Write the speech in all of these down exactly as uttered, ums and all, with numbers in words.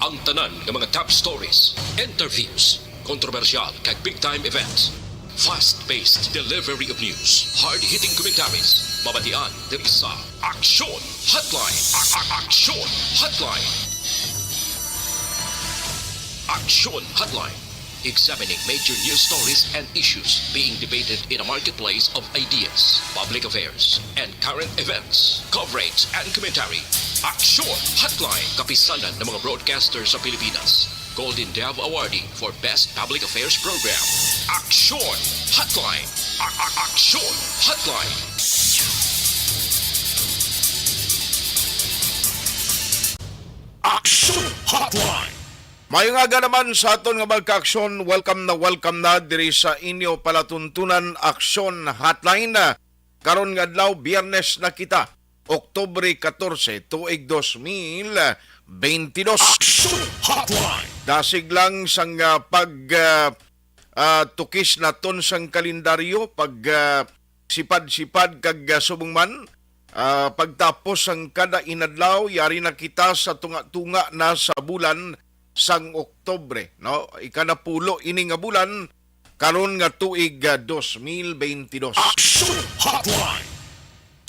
Ang tanan nga mga top stories, interviews, kontrobersyal kag big time events. Fast-paced delivery of news, hard-hitting commentaries, mabatian diri sa Aksyon Hotline. A- a- Aksyon Hotline. Aksyon Hotline. Examining major news stories and issues being debated in a marketplace of ideas, public affairs, and current events. Coverage and commentary. Aksyon Hotline. Kapisanan ng mga broadcaster sa Pilipinas. Golden Dove Awardee for Best Public Affairs Program. Aksyon Hotline. A- a- Aksyon Hotline. Aksyon Hotline. Maayong aga naman sa aton nga mga ka-aksyon. Welcome na welcome na diri sa inyo palatuntunan, Aksyon Hotline. Karon nga adlaw, Biyernes na kita, Oktubre katorse, tuig dos mil beintidos. Aksyon Hotline. Dasig lang sang, ah, pag, ah, ah, tukis naton sang kalendaryo, pag, ah, sipad-sipad kag, ah, subong man, ah, pagtapos sang kada inadlaw, yari na kita sa tunga-tunga na sa bulan sang Oktubre, no? Ikanapulo ini nga bulan karon nga tuig, ah, dos mil beintidos. Aksyon Hotline.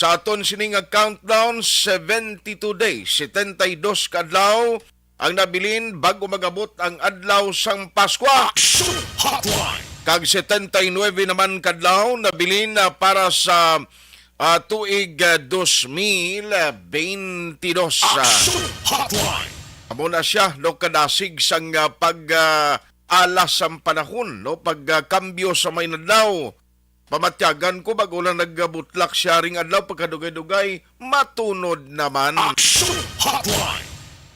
Sa aton sini nga countdown, seventy-two days, setenta y dos ka adlaw ang nabilin bago magabot ang adlaw sang Paskwa. Aksyon Hotline. Kag setenta y nuebe naman ka adlaw nabilin na para sa, ah, tuig, ah, dos mil beintidos. Ah, Aksyon Hotline. Amo na siya, no, kadasig sang, ah, pag, ah, alas sang panahon, no, pag, ah, kambyo sa may adlaw. Pamatyagan ko, bag-o lang nagabutlak siya ring adlaw, pagkadugay-dugay, matunod naman. Aksyon Hotline.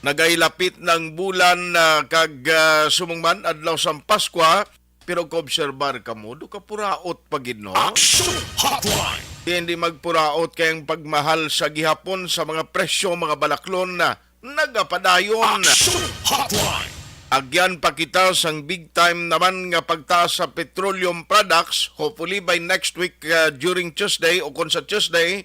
Nagailapit ng bulan na kag, ah, sumungman, adlaw sang Paskwa, pero kaobserbar kamo, do kapuraot pa gid, no? Aksyon Hotline. Di, hindi magpuraot kay ang pagmahal sa gihapon sa mga presyo, mga balaklon na nagapadayon. Aksyon Hotline. Agyan pa kita sang big time naman nga pagtaas sa petroleum products, hopefully by next week, uh, during Tuesday o kung sa Tuesday,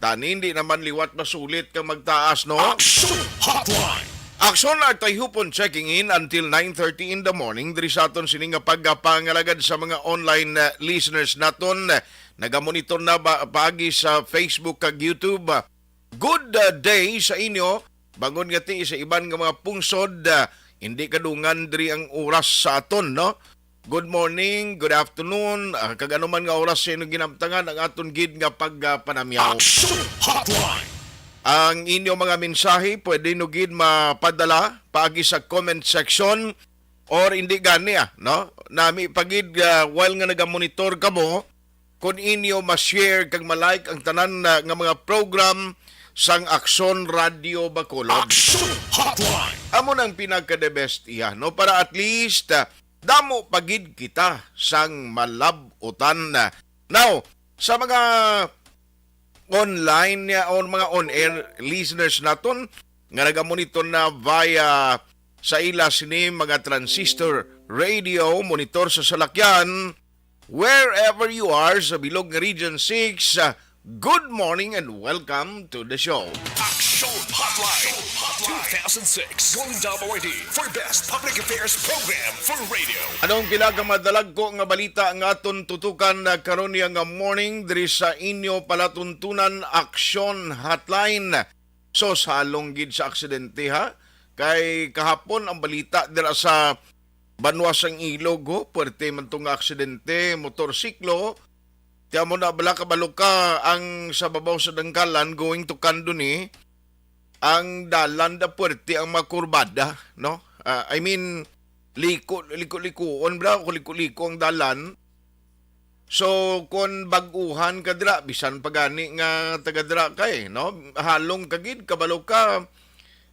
tani hindi naman liwat masulit kang magtaas, no? Aksyon Hotline. Aksyon at Tayhupon checking in until nine thirty in the morning diri sa aton sini nga pagpangalagad sa mga online, uh, listeners naton. Nagamonitor na ba paagi sa Facebook kag YouTube? Good, uh, day sa inyo. Bangod nga ti sa iban nga mga pungsod, ah, hindi kadungan diri ang oras sa aton, no? Good morning, good afternoon, ah, kag ano man nga oras sa inyong ginamtangan ang aton gid nga pagpanamyaw. Action Hotline. Ang inyong mga mensahe pwede no gid mapadala paagi sa comment section or hindi gani, ah, no? Nami pa gid, ah, while nga nagamonitor kamo, kung inyo ma-share kag ma-like ang tanan na nga mga program sang Aksyon Radio Bacolod. Action Hotline. Amo nang pinaka the best iya, no? Para at least, ah, damo pa gid kita sang malab-utan. Now, sa mga online niya or mga on-air listeners naton nga nagamonitor na via sa ila sini mga transistor radio monitor sa salakyan, wherever you are sa bilog nga Region six, uh, good morning and welcome to the show. Action Hotline two thousand six Golden Dove Awardee for Best Public Affairs Program for Radio. Anong pila ka madalagko nga balita nga aton tutukan na karon niya nga morning diri sa inyo palatuntunan Action Hotline? So, salong gid sa aksidente, ha? Kay kahapon ang balita dira sa banwa sang Ilog, ho, puwerte man to nga aksidente, motorsiklo. Ti amo na bala, kabalo ka, ang sa babaw sa Dangkalan going to Candoni, ang dalan da puwerte ang makurbada, no? Ah, I mean, liko, liko-likuon bala, o liko-liko ang dalan. So, kon bag-uhan ka dira, bisan pa gani nga taga dira ka, eh, no? Halong ka gid, kabalo ka,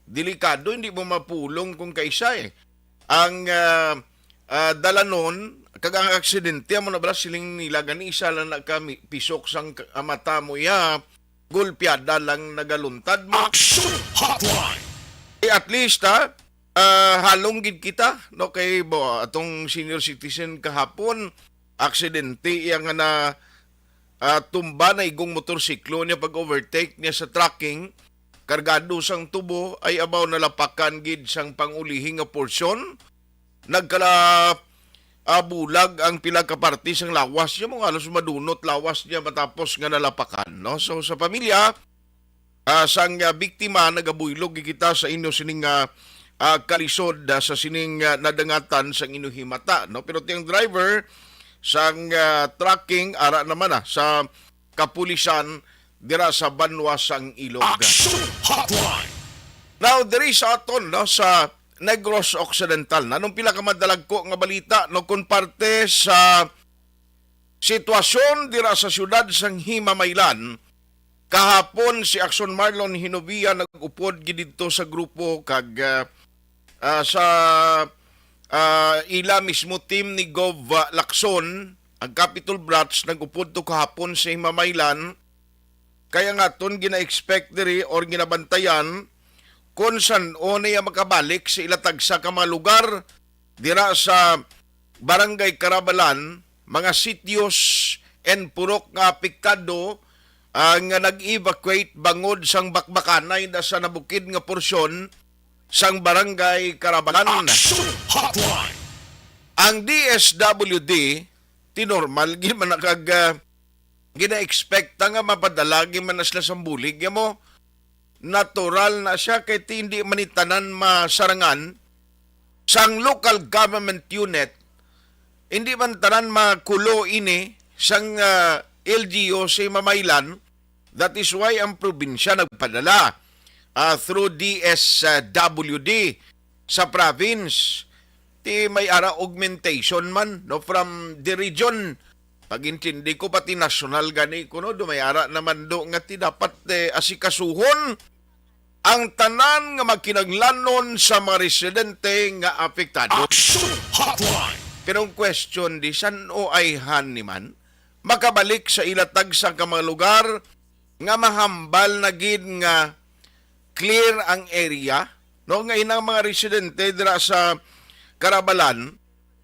delikado, hindi mo mapulong kung kaisa, eh. Ang, ah, ah, dalanon, kag ang aksidente, amo na bala, siling nila gani, isa lang na ka mi-, pisok sang k-, ah, mata mo, iya, gulpiada lang nagaluntad mo. Action Hotline. Eh, at least, ha, ah, halong gid kita, no, kay bo, atong senior citizen kahapon, aksidente iya nga na, ah, tumba na igong motorsiklo niya pag-overtake niya sa trucking. kargado sang tubo, ay abaw nalapakan gid sang pang-ulihi nga porsyon. Nagkala, ah, bulag ang pila ka parte sang lawas niya, mga halos madunot lawas niya matapos nga nalapakan, no? So, sa pamilya, ah, sang, ah, biktima, nagabuylog kita sa inyo sining, ah, ah, kalisod, ah, sa sining, ah, nadangatan sang inyo himata, no? Pero ti ang driver sang, ah, trucking, ara naman, ah, sa kapulisan dira sa banwa sang Ilog. Action Hotline. Now, diri sa aton, no, sa Negros Occidental, na nung pila ka madalagko nga balita, no, kung parte sa sitwasyon dira sa siyudad sang Himamaylan, kahapon si Action Marlon Hinovia nag-upod gid didto sa grupo kag, ah, ah, sa, ah, ila mismo team ni Gov, ah, Lacson, ang Capitol Brats, nag-upod to kahapon sa Himamaylan. Kaya nga ton gina-expect diri or ginabantayan kung san-o niya makabalik sa ila tagsa ka mga lugar dira sa Barangay Carabalan, mga sitios and purok nga apektado, ah, nga nag-evacuate bangod sang bakbakanay na sa nabukid nga porsyon sang Barangay Carabalan. Action Hotline. Ang D S W D, ti normal gid man na kag, ah, gina-expecta nga mapadala gid man na sila sang bulig, ya mo. Natural na siya kay ti hindi man ni tanan masarangan sang local government unit, hindi man tanan makulo ini sang, ah, L G U sa Himamaylan. That is why ang probinsya nagpadala, ah, through D S W D sa province. Ti may ara augmentation man, no, from the region. Pag-intindi ko, pati national gani kuno, do may ara naman do nga ti dapat, eh, asikasuhon ang tanan nga makinaglanon sa mga residente nga apektado. Action Hotline. Pero ang question di, san-o ayhan ni man makabalik sa ila tagsa ka mga lugar nga mahambal na gid nga clear ang area, no, nga inang mga residente dira sa Carabalan,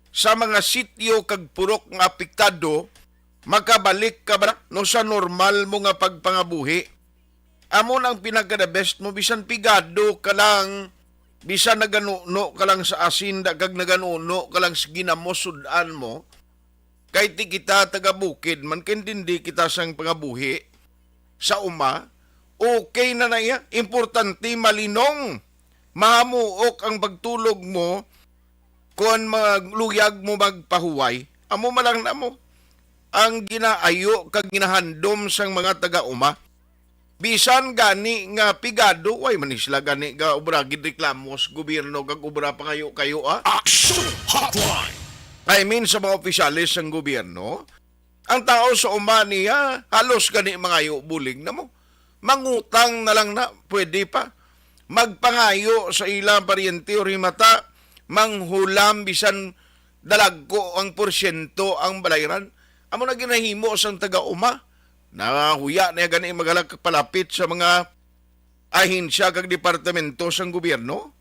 sa mga sitio kag purok nga apektado, makabalik ka ba, no, sa normal mo nga pagpangabuhi? Amo na ang pinaka-the best mo, bisan pigado ka lang, bisan naganuno ka lang sa asinda kag naganuno ka lang sa ginamos sud-an mo. Kay ti kita taga bukid man, kaintindi kita sang pangabuhi sa uma. Okay na na iya. Importante, malinong, mahamuok ang pagtulog mo kon magluyag mo magpahuway. Amo man lang na mo ang ginaayo kag ginahandom sang mga taga-uma. Bisan gani nga pigado, way man ni sila gani ga obra gid reklamo sa gobyerno kag obra pangayo-kayo, ah. Action Hotline. I mean, sa mga opisyales sang gobyerno, ang tao sa uma niya, halos gani mangayo bulig na mo. Mangutang na lang na, pwede pa. Magpangayo sa ilang paryente o rimata, manghulam bisan dalagko ang porsyento ang balayran. Amo na ginahimo sang taga-uma. Nahuya niya gani maghalak palapit sa mga ahensya kag departamento sang gobyerno.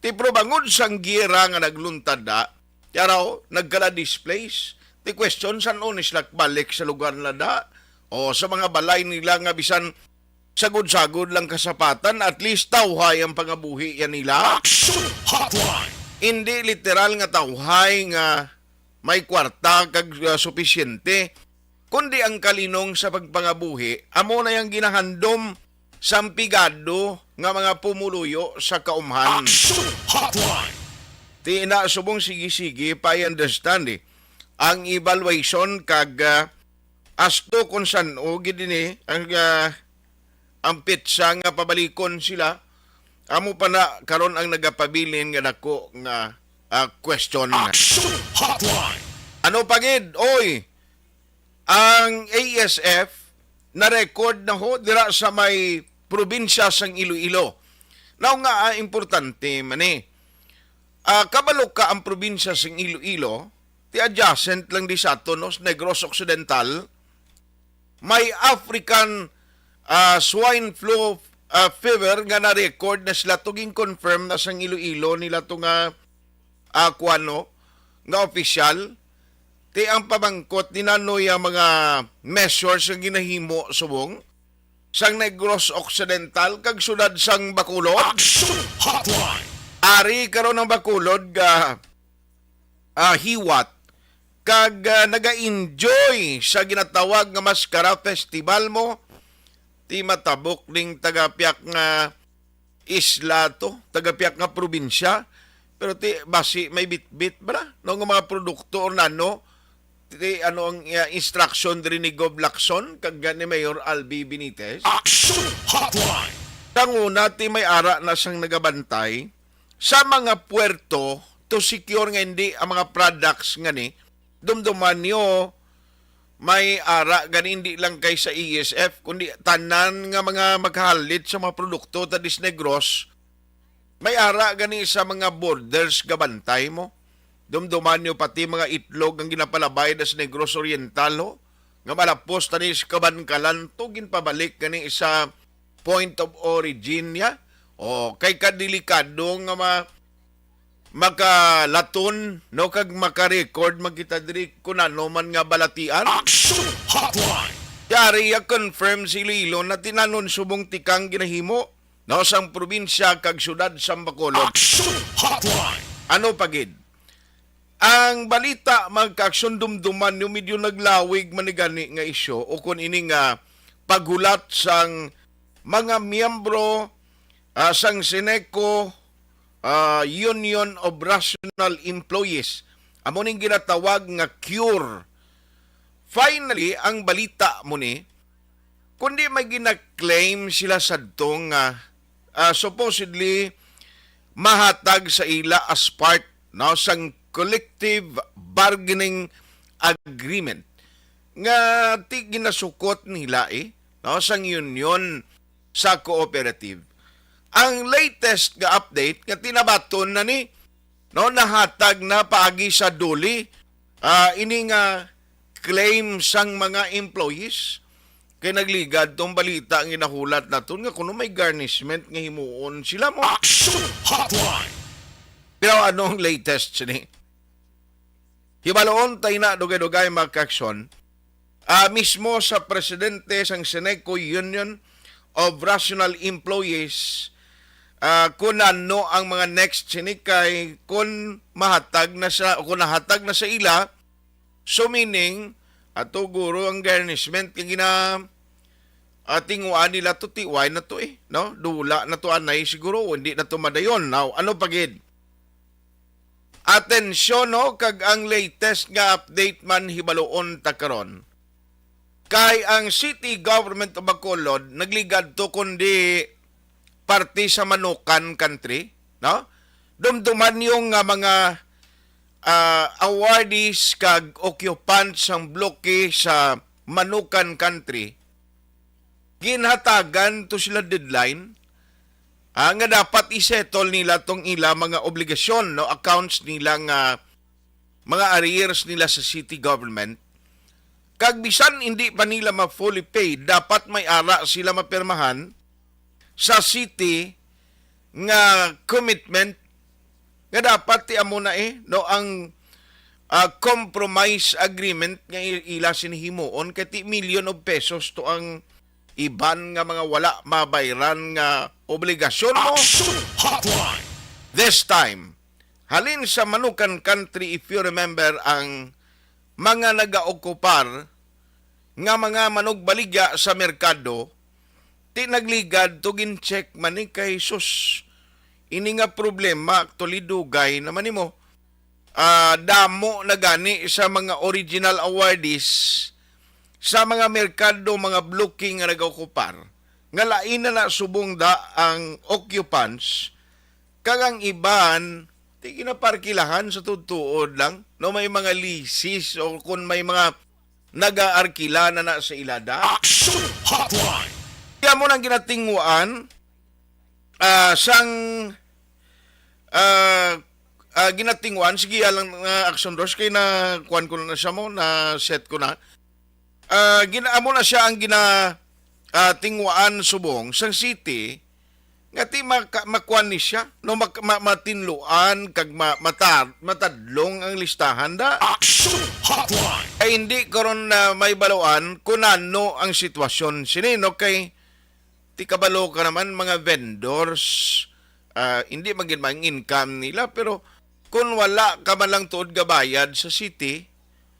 Ti pero bangod sang giyera nga nagluntad na, ti araw, nagkala-displace. Ti question, san-o ni sila balik sa lugar nila da? O sa mga balay nila nga bisan sagod-sagod lang kasapatan, at least tawhay ang pangabuhi yan nila. Action Hotline. Hindi literal nga tawhay nga may kwarta kag, ah, supisyente, kundi ang kalinong sa pagpangabuhi amo na yang ginahandom sang pigado nga mga pumuluyo sa kaumhan. Action Hotline. Ti na subong sige-sige pa, I understand, eh, ang evaluation kag, ah, asto kung san-o gid ini ang, ah, ang petsa nga pabalikon sila. Amo pa na karon ang nagapabilin nga dako nga, ah, question. Action Hotline. Ano pa gid, oy? Ang A S F na-record na ho dira sa may probinsya sang Iloilo. Now nga, ah, importante man ni. Ah, kabalo ka ang probinsya sang Iloilo, ti adjacent lang di sa aton, no, sa Negros Occidental. May African, ah, swine flu, ah, fever nga na-record na sila to, gin-confirm na sang Iloilo nila to nga, ah, kuwan, no, nga opisyal. Ti ang pamangkot ni nanoy ang mga measures nga ginahimo subong sang Negros Occidental kag siyudad sang Bacolod. Action Hotline! Ari karon ang Bacolod nga, ah, hiwat kag, ah, naga-enjoy sa ginatawag nga Mascara Festival mo. Ti matabok ning tagapiak nga isla to, tagapiak nga probinsya, pero ti basi may bitbit bala no nga mga produkto or nano, ti ano ang, ah, instruction diri ni Gov Lacson kag ni Mayor Albi Benitez? Action Hotline! Tanguna ti may ara na sang nagabantay sa mga puerto to secure nga hindi ang mga products nga ni dumduman nyo may ara gani hindi lang kay sa E S F kundi tanan nga mga maghalit sa mga produkto ta dis Negros. May ara gani sa mga borders gabantay mo. Dumduman nyo pati mga itlog ang ginapalabay das Negros Oriental ho, nga malapos tani sa Kabankalan to ginpabalik gani sa point of origin niya. O kay kadelikado nga ma makalaton no kag maka-record man kita diri kun ano man nga balatian. Action Hotline! Yari ya confirm si Iloilo na tinanon subong tikang ginahimo no sang probinsya kag syudad sang Bacolod. Action Hotline! Ano pa gid? Ang balita, mga kaaksyon, dumduman nyo, medyo naglawig man ni gani nga isyu o kun ini nga paghulat sang mga miyembro, ah, sang Sineco, ah, Union of Rational Employees. Amo ning ginatawag nga cure. Finally, ang balita mo ni, kundi may gina-claim sila sadto nga, ah, supposedly mahatag sa ila as part, no, sang collective bargaining agreement nga ti ginasukot nila, eh, no, sang union sa cooperative. Ang latest nga update nga tinabaton na ni, no, nahatag na paagi sa DOLE, ah, ini nga claim sang mga employees. Kay nagligad tong balita nga ginahulat naton nga kuno may garnishment nga himuon sila mo. Action Hotline! Pero ano ang latest sini? Hibaluon tay na dugay-dugay, mga kaaksyon. Ah, mismo sa presidente sang Sineco, Union of Rational Employees, ah, kun ano ang mga next sini kay kun mahatag na sa, o kun nahatag na sa ila, so meaning, ato guro ang garnishment kay gina, ah, tinguan nila to, tiway na to eh, no? Dula na to anay siguro, hindi na to madayon. Now, ano pa gid? Atensyon, no, kag ang latest nga update man hibaluon ta karon. Kay ang City Government of Bacolod nagligad to kundi parte sa Manukan Country, no? Dumduman niyo nga mga, ah, awardees kag occupants sang bloke sa Manukan Country, ginhatagan to sila deadline, ah, nga dapat i-settle nila tong ila mga obligasyon, no, accounts nila nga mga arrears nila sa city government. Kag bisan hindi pa nila ma-fully paid, dapat may ara sila mapirmahan sa city nga commitment nga dapat ti amo na eh, no, ang, ah, compromise agreement nga i-, ila sini himuon kay ti million of pesos to ang iban nga mga wala mabayran nga obligasyon mo. Action Hotline! This time, halin sa Manukan Country, if you remember, ang mga nagaokupar nga mga manugbaligya sa merkado, ti nagligad to gin-check man ni kay sus. Ini nga problema, actually, dugay naman nimo. Ah, damo na gani sa mga original awardees sa mga merkado, mga bloke nga nagaokupar, nga lain na na subong da ang occupants, kag ang iban, ti ginaparkilahan sa tuod-tuod lang, no, may mga leases o kung may mga nagaarkila na na sa ilada. Action Hotline! Kaya mo nang ginatinguan, ah, sang, ah, ah, ginatinguan, sige, alang, ah, Action Rush, kay na, kuwan ko na siya mo, na set ko na. Ah, gina-, amo na siya ang gina, ah, tinguan subong sang city, nga ti maka-, makuan ni siya, no, mak-, ma-, matinluan, kag ma-, mata-, matadlong ang listahan da. Action Hotline! Ay hindi karon na may baluan kung ano ang sitwasyon sini, no, kay Ti kabalo ka naman, mga vendors, ah, hindi man gid ang income nila, pero kung wala ka man lang tuod gabayad sa city,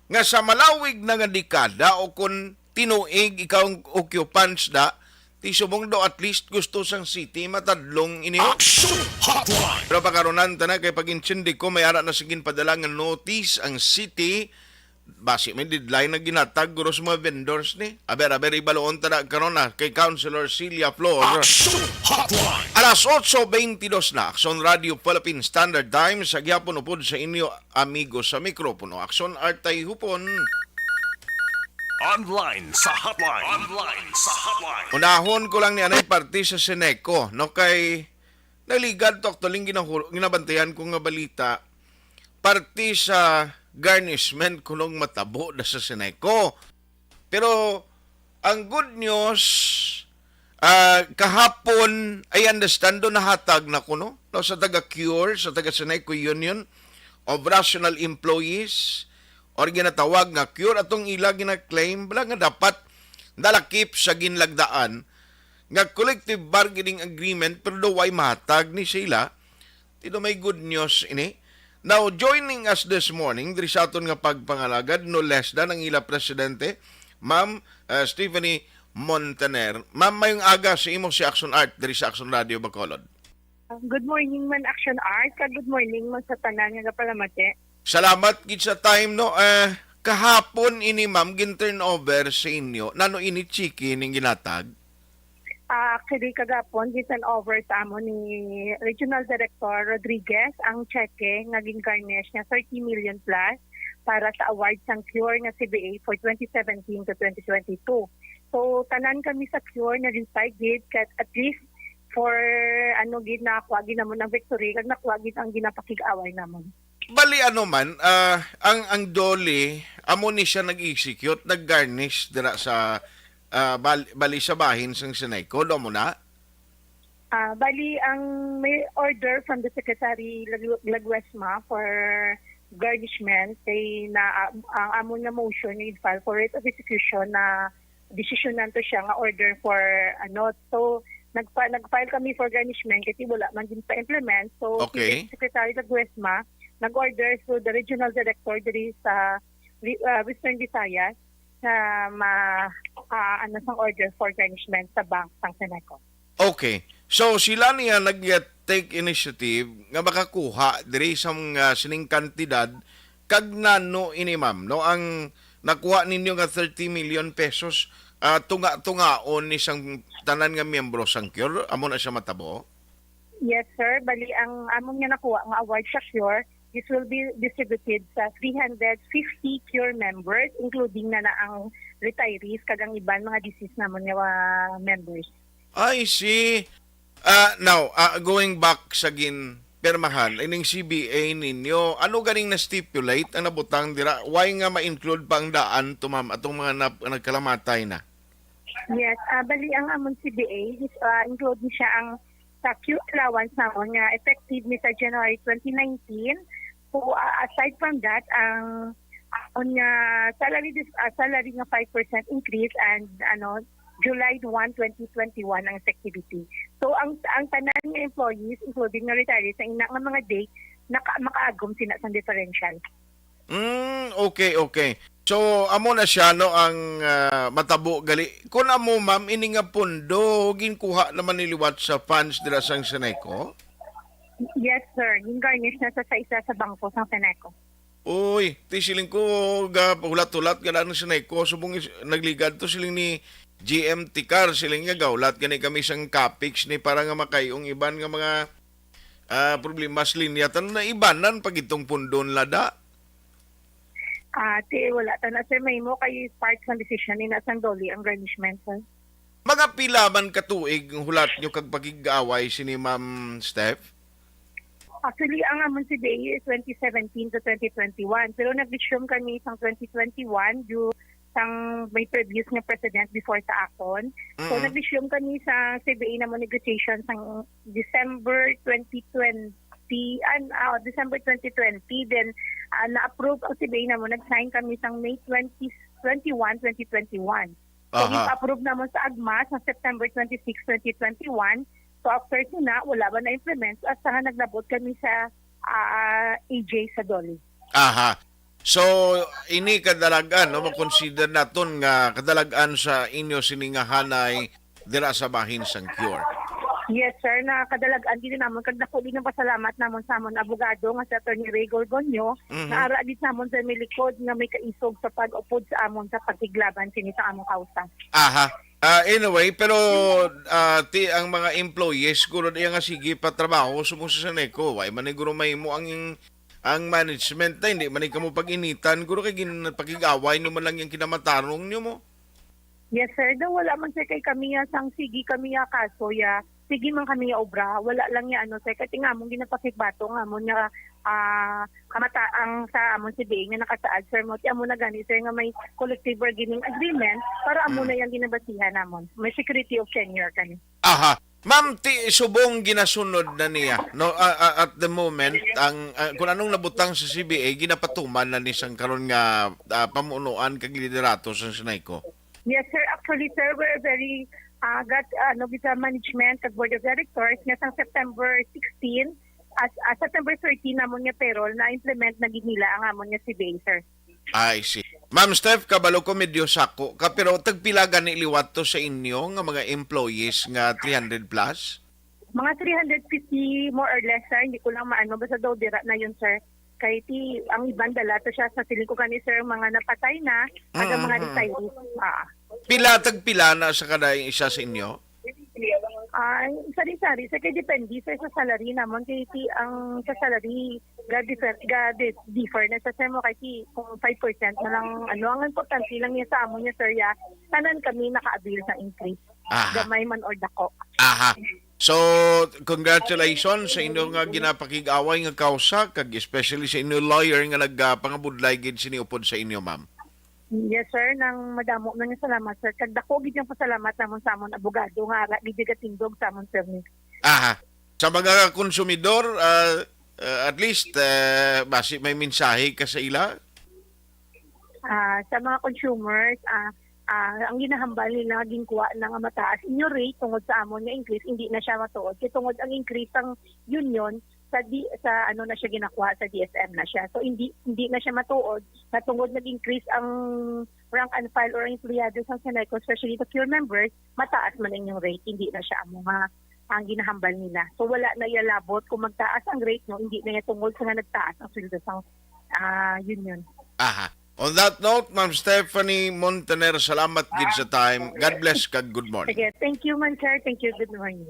nga sa malawig na nga dekada o kung tinuig ikaw ang occupants da, ti subong do at least gusto sang city matadlong ini. Action Hotline! Pero pakarunan ta na kay pag-intindi ko may ara na sa ginpadala nga notice ang city. Basi may deadline na ginatag guro sa mga vendors ni. Aber, aber, ibaloon ta na karon na kay Councilor Celia Flor. Action Hotline! Alas otso bentidós na, Action Radio Philippine Standard Time, sa gihapon upod sa inyo amigo sa mikropono, Action Artay Hupon. Online sa hotline. Online sa hotline. Unahon ko lang ni anay parte sa Seneco, no, kay naligad to, actually, ang ginahul-, ginabantayan ko nga balita, parte sa garnishment kunong matabo na sa Seneco. Pero ang good news, ah, kahapon, I understand, do nahatag na kuno, no, sa taga Cure, sa taga Seneco Union of Rational Employees, or ginatawag nga Cure, atong ila gina-claim bala nga dapat nalakip sa ginlagdaan nga collective bargaining agreement, pero do way mahatag ni sila. Ti do may good news ini. Now, joining us this morning, diri sa aton nga pagpangalagad, no less than ang ila presidente, Ma'am, uh, Stephanie Montaner. Ma'am, mayong aga sa imo si Action Art, diri sa Action Radio Bacolod. Good morning man, Action Art, kag good morning man sa tanan nga gapalamati. Salamat gid sa time, no? Eh, kahapon ini, ma'am, gin-turn over sa inyo. Nano ini, cheque ning ginatag? Ah, actually, kagapon, gin-turn over sa amo ni Regional Director Rodriguez ang cheque nga gin-garnish nga thirty million plus para sa award sang Cure nga C B A for twenty seventeen to twenty twenty-two. So, tanan kami sa Cure na-unify gid, kat at least for, ano, gid, nakuha gid namon ang victory, kag nakuha gid ang ginapakig-away namon. Bali, ano man, ah, ang, ang DOLE, amo ni siya nag-execute, nag-garnish dira sa, ah, bal-, bali sa bahin sang Seneco, do mo na? Ah, bali, ang may order from the Secretary Lagu-, Laguesma for garnishment, kay na, ah, ang amon nga motion nga file for writ of execution na desisyonan to siya nga order for, ano. So, nagpa-, nag-file kami for garnishment kasi wala man din pa-implement. So, Okay. si Secretary Laguesma nag-order through the regional director diri sa Wi-, ah, Western Visayas na ma-, ah, ano, sang order for garnishment sa bank sang Seneco. Okay. So, sila niya nag-take initiative nga makakuha diri sa mga sining kantidad, kag nano ini, ma'am, no? Ang nakuha ninyo nga thirty million pesos, ah, tunga-tungaon ni sang tanan nga miyembro sang Cure, amo na siya matabo? Yes, sir. Bali, ang amon nga nakuha nga award sa Cure, this will be distributed sa three hundred fifty Cure members, including na na ang retirees kag ang iban mga deceased namon nga, ah, members. I see. Ah, now, ah, going back sa ginpirmahan, ining C B A ninyo, ano ganing na-stipulate ang nabutang dira? Why nga ma-include pa ang daan to, ma'am, atong mga nap-, nagkalamatay na? Yes, ah, bali ang amon C B A is, ah, include ni siya ang sa Q allowance namon nga effective ni sa January twenty nineteen. So, ah, aside from that, ang amon nga salary dis-, ah, salary nga five percent increase and, ano, July one, twenty twenty-one ang effectivity. So, ang, ang tanan nga employees, including nga retirees, sa ina nga mga date, naka-, makaagom sina sang differential. Mm, okay, okay. So, amo na siya, no, ang, ah, matabo gali. Kung amo, ma'am, ini nga pondo, ginkuha naman ni liwat sa funds dira sang Seneco? Yes, sir. Gin-garnish na sa, sa isa sa bangko sang Seneco. Uy, ti siling ko, ga, hulat-hulat ka na ng Seneco, subong is-, nagligad to siling ni G M Ticar, siling niya, gahulat gani kami sang capex ni para nga makayong iban nga mga, ah, problema sa linya. Tan na ibanan pag itong pondo nila da. Ah, ti, wala ta na, sir, mahimo kay part sang decision ni na sang DOLE ang garnishment, sir. Mga pila man ka tuig ang hulat nyo kag pakig-away sini, Ma'am Steph? Actually, ang amon C B A is twenty seventeen to twenty twenty-one, pero nag-resume kami sang twenty twenty-one due sang may previous nga president before sa akon. So, Mm. nag-resume kami sa C B A namon negotiation sang December twenty twenty, an-, ah, December twenty twenty. Then, ah, na-approve ang C B A namon, nag-sign kami sang May twenty, twenty-one, twenty twenty-one. So, Aha. ipa-approve namon sa agma sa September twenty-six, twenty twenty-one. So, after sina, wala ba na-implement? Hasta nga naglabot kami sa, ah, A J sa DOLE. Aha. So, ini kadalagan, no, makonsider naton nga kadalagan sa inyo sini nga hanay dira sa bahin sang Cure. Yes, sir. Na kadalagan din namon, kag dako din ang pasalamat namon sa amon abogado nga si Attorney Ray Gorgonio, Mhm. na ara din namon sa may likod nga may kaisog sa pag-upod sa amon sa pagkiglaban sini sa among kausa. Aha. Ah, anyway, pero, ah, ti, ang mga employees, siguro diya nga sige pa trabaho, sumo sa Seneco, wa man siguro mahimo ang, ang management na, hindi man kamo pag-initan, siguro kay ginpakig-away nyo man lang yung kinamatarong nyo mo. Yes, sir. Daw wala man, sir, kay kami ya sang sige kami ya kaso ya. Sige man kami ya obra. Wala lang ya ano, sir. Kay nga among ginapakigbato nga amon nga, ah, kamata ang sa amon C B A nga nakasaad, sir, mo. Ti amo na gani, sir, nga may collective bargaining agreement para amo Mm. na yung ginabasihan namon. May security of tenure kani. Aha. Ma'am, ti subong ginasunod na niya, no? Ah, ah, at the moment, ang, ah, kung anong nabutang sa C B A, ginapatuman na ni sang karon nga, ah, pamunuan kag liderato sa Senayco. Yes, sir. Actually, sir, we're very, ah, got, ah, no, with the management, kag board of directors, nga sang September sixteen, as, ah, September thirteen namon nga payroll, na-implement na gid nila ang amon nga C B A, sir. I see. Ma'am Steph, kabalo ko medyo sako ka, pero tagpila gani liwat to sa inyo nga mga employees nga three hundred plus? Mga three hundred fifty, more or less, sir. Hindi ko lang maano. Basta daw dira na yun, sir. Kay ti, ang iban dala to siya sa siling ko kani, sir, mga napatay na, kag ang mga Mhm. retirees. Ah. Pila, tagpila na sa kada isa sa inyo? Ay, sari-sari. Sa kay depende, sir, sa salary namon. Kay ti, ang sa salary, ga differ, ga di- differ na sa, sir, mo. Kay ti, kung five percent na lang, ano, ang importante lang niya sa amon niya, sir, ya, tanan kami naka-avail sa increase. Aha. Gamay man or dako. Aha. So, congratulations sa inyo nga ginapakig-away nga kausa, kag especially sa inyo lawyer nga nagpangabudlay gid sini upod sa inyo, ma'am. Yes, sir. Nang madamo na nga salamat, sir. Kag dako gid yung pasalamat namon sa amon abogado nga ara gid gatindog sa amon, sir, ni. Aha. Sa mga konsumidor, ah, ah, at least, ah, basi may mensahe ka sa ila? Ah, sa mga consumers, ah, ah, ang ginahambal nila nga ginkuha na nga mataas inyo rate tungod sa amon nga increase, hindi na siya matuod. Kay tungod ang increase sang union sa di, sa ano na siya ginakuha, sa D S M na siya. So, hindi, hindi na siya matuod na tungod nag-increase ang rank and file or empleyado sa Seneco, especially the Cure members, mataas man inyong rate, hindi na siya amo nga ang ginahambal nila. So, wala na iya labot kung magtaas ang rate, no, hindi na iya tungod sa nga nagtaas ang sweldo sa, ah, union. Aha. On that note, Ma'am Stephanie Montaner, salamat gid sa time. God bless kag good morning. Sige, thank you man, sir. Thank you. Good morning.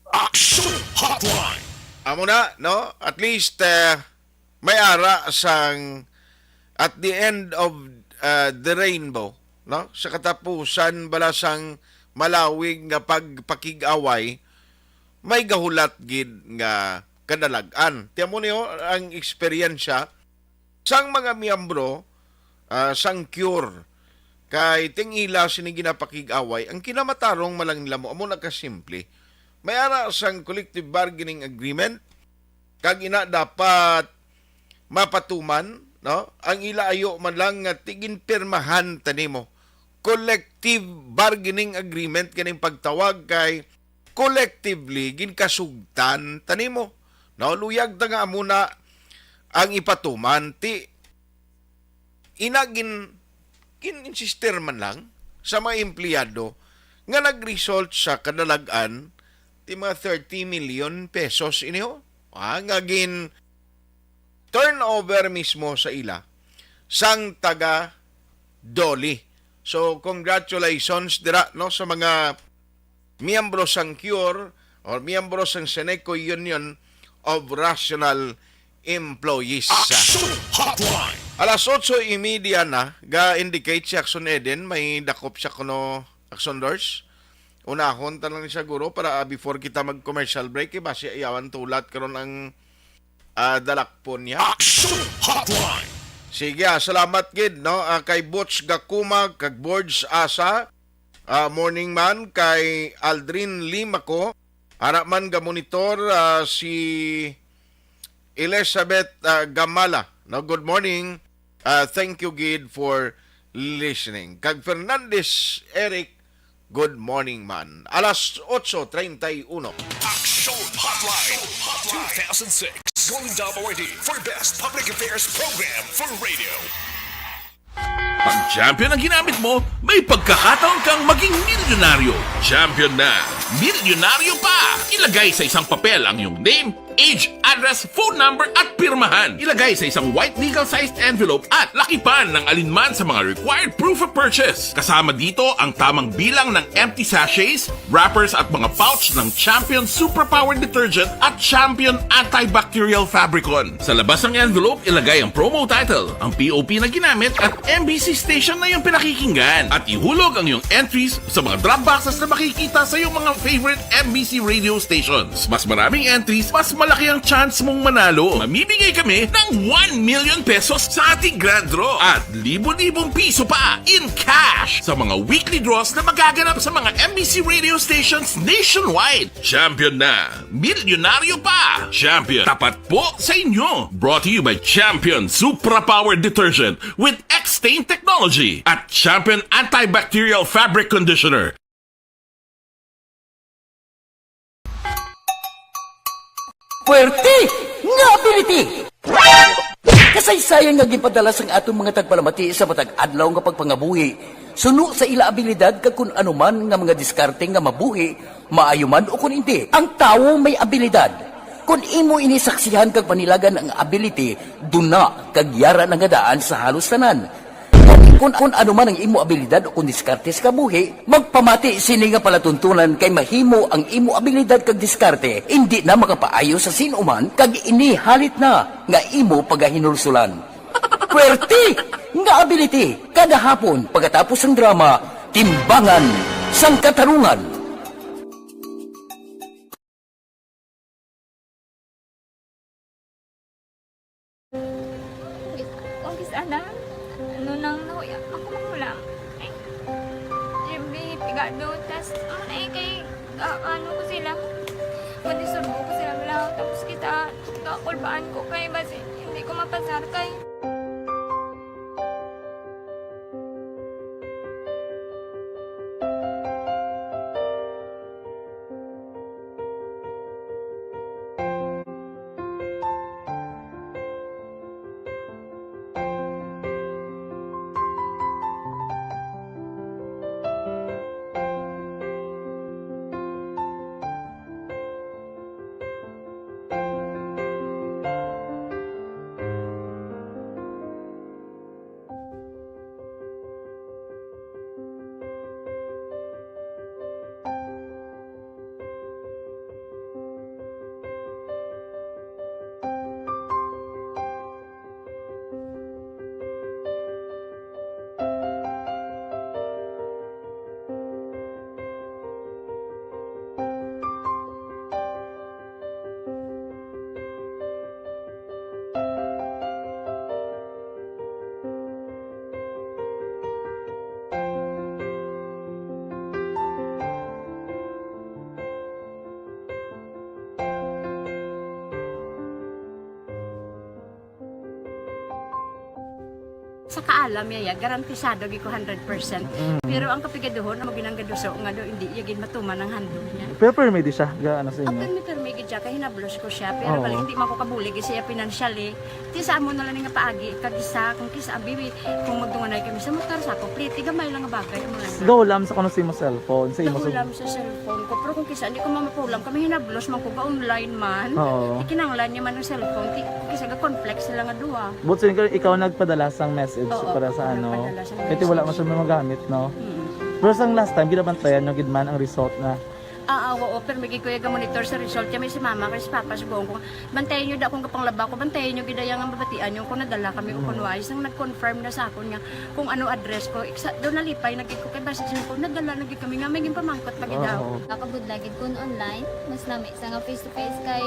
Action Hotline. Amo na, no? At least, eh, may ara sang at the end of, uh, the rainbow, no? Sa katapusan bala sang malawig nga pagpakig-away, may gahulat gid nga kadalag-an. Tiyan mo niyo ang eksperyensya sang mga miyembro, ah, sang Cure. Kay ting ila sini ginapakig-away, ang kinamatarong man lang nila mo, amo na kasimple. May ara sang collective bargaining agreement, kag ina dapat mapatuman, no? Ang ila ayo man lang nga tiginpirmahan ta nimo. Collective bargaining agreement kaning pagtawag kay collectively ginkasugtan ta nimo. No, luyag ta nga amo na ang ipatuman ti ina gin gin-insister man lang sa mga empleyado nga nag-result sa kadalag-an ti mga thirty million pesos ini, ho. Ah, nga gin turnover mismo sa ila sang taga DOLE. So, congratulations dira, no, sa mga miyembro sang Cure or miyembro sang Seneco Union of Rational Employees. Action Hotline. Alas otso y media na, ga-indicate si Action Eden, may dakop siya kuno, Action Dors. Unahon ta lang ni siguro para, ah, before kita mag-commercial break, eh, basi ayawan tulat karon ang, ah, dalakpon niya. Action Hotline. Sige, ah, salamat gid, no? Ah, kay Butch Gakuma, kag Borge Asa, ah, morning man, kay Aldrin Limaco, ara man ga monitor, ah, si Elizabeth, ah, Gamala, no? Good morning. Ah, thank you gid for listening. Kag Fernandez Eric, good morning man. Alas otso treinta y uno. Action Hotline, two thousand six, Golden Dome Awardee for Best Public Affairs Program for Radio. Pag Champion ang ginamit mo, may pagkakataon kang maging milyonaryo. Champion na, milyonaryo pa! Ilagay sa isang papel ang iyong name, age, address, phone number, at pirmahan. Ilagay sa isang white legal-sized envelope at lakipan ng alinman sa mga required proof of purchase. Kasama dito ang tamang bilang ng empty sachets, wrappers, at mga pouch ng Champion Superpower Detergent at Champion Antibacterial Fabricon. Sa labas ng envelope, ilagay ang promo title, ang P O P na ginamit, at M B C station na iyong pinakikinggan. At ihulog ang iyong entries sa mga drop boxes na makikita sa iyong mga favorite M B C radio stations. Mas maraming entries, mas malaki ang chance mong manalo. Mamimigay kami ng one million pesos sa ating grand draw at libo-libong piso pa in cash sa mga weekly draws na magaganap sa mga M B C radio stations nationwide. Champion na! Milyonaryo pa! Champion, tapat po sa inyo! Brought to you by Champion Supra Power Detergent with X-Stain Technology at Champion Antibacterial Fabric Conditioner. Puwerte nga ability! Kasaysayan nga ginpadala sang aton mga tagpalamati sa matag adlaw nga pagpangabuhi, suno sa ila abilidad kag kun ano man nga mga diskarte nga mabuhi, maayo man o kun indi. Ang tawo may abilidad. Kun imo ini saksihan kag panilagan ang ability, duna kag yara na nga daan sa halos tanan. Kun, kun ano man ang imo abilidad o kun diskarte sa kabuhi, magpamati sini nga palatuntunan kay mahimo ang imo abilidad kag diskarte indi na makapaayo sa sin-o man kag ini halit na nga imo pagahinulsulan. Puwerte nga ability kada hapon pagkatapos sang drama, Timbangan sang Katarungan. Kung kis-a na, ano nang nahuya ako mangulang. Ay, every pigado, tas, ano na eh, kay, ah, ano ko sila, madisturbo ko sila, wala, tapos kita, kakulbaan ko kay, basi, hindi ko mapasar kay. Sa kaalam niya, ya, garantisado gid ko hundred percent. Mm. Pero ang kapigaduhon, amo ginang gaduso nga daw hindi iya gid matuman ang handog niya. Pero permi di siya, ga-, ano sa inyo? Permi, permi gid siya, kay hinablos ko siya. Pero Oo. Bali, hindi man ko kabulig siya financially. Ti sa amo na lang nga paagi, kag isa, kung kis-a, abi, kung magdunganay kami sa motor, sa ako, pliti, gamay lang nga bagay, amo lang. Gahulam sa kuno sa imo cellphone, sa imo sa Gahulam sa cellphone ko. Pero kung kis-a, hindi ko mamapulam, kami hinablos man ko, ga-online man. Oo. Ikinanglan niya man ang cellphone, ti, kis-a, ga-conflict sila nga duha. But so, ikaw, ikaw nagpadala sang message Oo, para sa ako ano? Nagpadala sang Kaya ti wala message. Man siya magamit, no? Mm. Pero sang last time, ginabantayan nyo gid man ang result na Ah, ah, oo, pero may gid ko iya ga-monitor sa result. Kaya may si mama, kay si papa, subong ko, bantayan nyo da kung kapanglaba ko, bantayan nyo gid ang mabatian nyo kung nadala kami o kung Mm. wais. Nang nag-confirm na sa akon nga kung ano address ko, iksa, daw nalipay na gid ko, kay basta siya ko, nadala na gid kami nga, may ginpamangkot pa gid Oo. Ako budlay gid kun online, mas lami sa nga face to face kay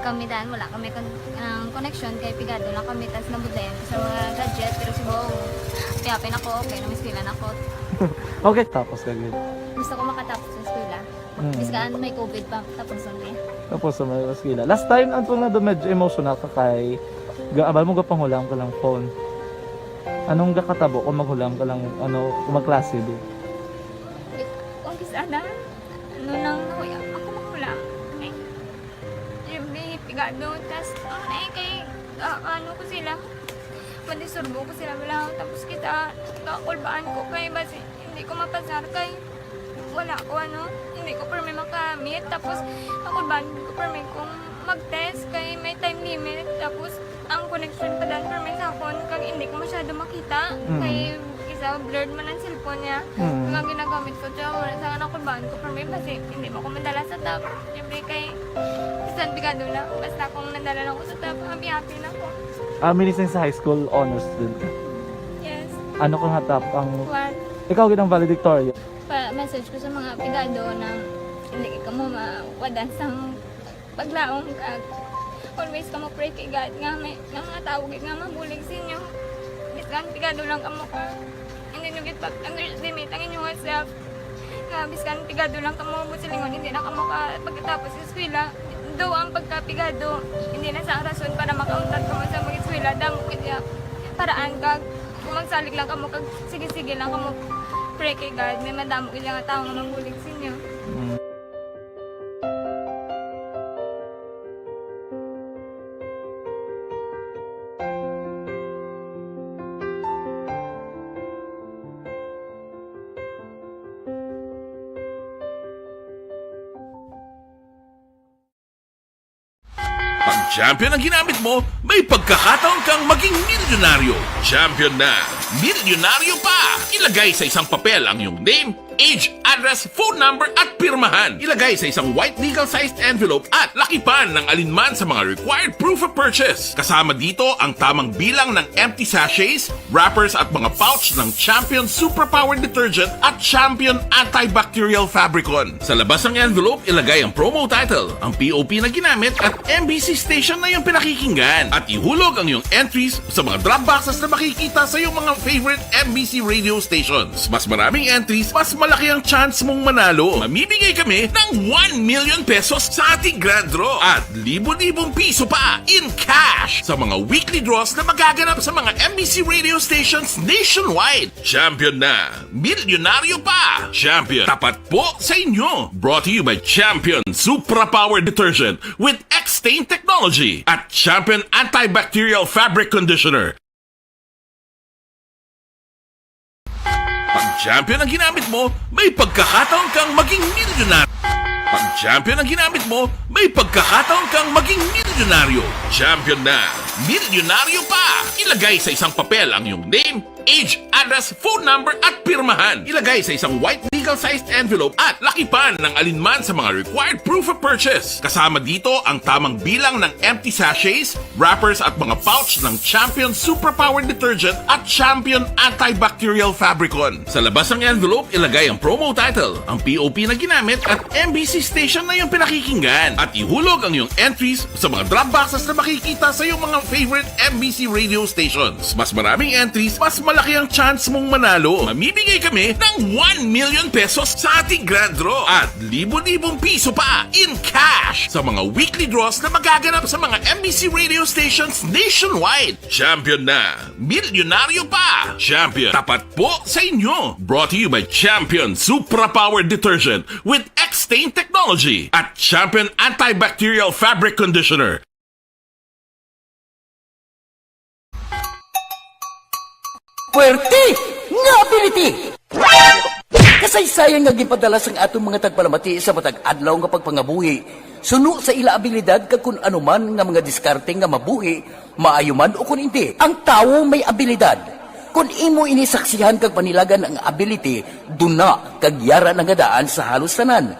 kami dan, wala kami kon-, ang connection kay pigado lang kami, tas nabudlayan ko sa mga gadget, pero subong, piyapin ako, okay, namiskwela na ako. Okay, tapos ka gid. Gusto ko makatapos sa eskwela. Mm. Bisan may covid pa, tapos ang day. Tapos sa may eskwela. Last time, ang tunga do medyo emotional ka kay gaabal mo gapangulang ka lang phone. Anong gakatabo kung maghulam ka lang, ano, kung magklase, be? Kung kis-a na, ano nang nahuya ako maghulam? Ay, siyempre, pigado. Tas, ano na eh, kay, ah, ano ko sila, madisturbo ko sila, wala. Tapos kita, kakulbaan ko kay basi, hindi ko mapasar kay wala ko, ano, hindi ko permi makamit. Tapos, ako ba, hindi ko permi kung mag-test kay may time limit. Tapos, ang connection pa dan permi sa akon, kag hindi ko masyado makita. Mm. Kay, isa, blurred man ang cellphone niya. Mm. Kag ang ginagamit ko, siya, wala sa akin, ako ba, hindi ko permi, basi, hindi mo ko madala sa top. Siyempre, kay, bisan pigado na, basta kung nadala lang ko sa top, happy-happy na ko. Ah, minising sa high school, honors student ka? Yes. Ano ka nga top ang One. Ikaw gid ang valedictorian? Pa-message ko sa mga pigado na hindi kamo mawadan sang paglaom, kag always kamo pray kay God nga may, nga mga tawo gid nga mabulig sa inyo. Bisan pigado lang kamo ka, hindi nyo gid pag-underestimate ang inyong self. Nga bisan pigado lang kamo, buot silingon, hindi na kamo ka pagkatapos sa eskwela. Though ang pagkapigado, hindi na sa rason para makauntat kamo sa mag-eskwela, damo gid ya paraan, kag kung magsalig lang kamo, kag sige-sige lang kamo, pray kay God, may madamo gid nga tawo nga mabulig sa inyo. Mm. Pag champion ang ginamit mo, may pagkakataon kang maging milyonaryo. Champion na, milyonaryo pa! Ilagay sa isang papel ang iyong name, age, address, phone number, at pirmahan. Ilagay sa isang white legal-sized envelope at lakipan ng alinman sa mga required proof of purchase. Kasama dito ang tamang bilang ng empty sachets, wrappers at mga pouch ng Champion Superpower Detergent at Champion Antibacterial Fabricon. Sa labas ng envelope, ilagay ang promo title, ang P O P na ginamit at M B C station na iyong pinakikinggan. At ihulog ang iyong entries sa mga drop boxes na makikita sa iyong mga favorite M B C radio stations. Mas maraming entries, mas malaki ang chance mong manalo. Mamimigay kami ng one million pesos sa ating grand draw at libo-libong piso pa in cash sa mga weekly draws na magaganap sa mga M B C radio stations nationwide. Champion na! Milyonaryo pa! Champion, tapat po sa inyo! Brought to you by Champion Supra Power Detergent with X-Stain Technology at Champion Antibacterial Fabric Conditioner. Pag champion ang ginamit mo, may pagkakataon kang maging milyonaryo. Pag champion ang ginamit mo, may pagkakataon kang maging milyonaryo. Champion na! Milyonaryo pa! Ilagay sa isang papel ang iyong name, age, address, phone number, at pirmahan. Ilagay sa isang white legal-sized envelope at lakipan ng alinman sa mga required proof of purchase. Kasama dito ang tamang bilang ng empty sachets, wrappers, at mga pouch ng Champion Superpower Detergent at Champion Antibacterial Fabricon. Sa labas ng envelope, ilagay ang promo title, ang P O P na ginamit, at M B C station na iyong pinakikinggan. At ihulog ang iyong entries sa mga drop boxes na makikita sa iyong mga favorite M B C radio stations. Mas maraming entries, mas malaki ang chance mong manalo. Mamimigay kami ng one million pesos sa ating grand draw at libo-libong piso pa in cash sa mga weekly draws na magaganap sa mga M B C radio stations nationwide. Champion na! Milyonaryo pa! Champion, tapat po sa inyo! Brought to you by Champion Supra Power Detergent with X-Stain Technology at Champion Antibacterial Fabric Conditioner. Puwerte nga ability! Kasaysayan nga ginpadala sang aton mga tagpalamati sa matag adlaw nga pagpangabuhi, suno sa ila abilidad kag kun ano man nga mga diskarte nga mabuhi, maayo man o kun indi. Ang tawo may abilidad. Kun imo ini saksihan kag panilagan ang ability, duna kag yara na nga daan sa halos tanan.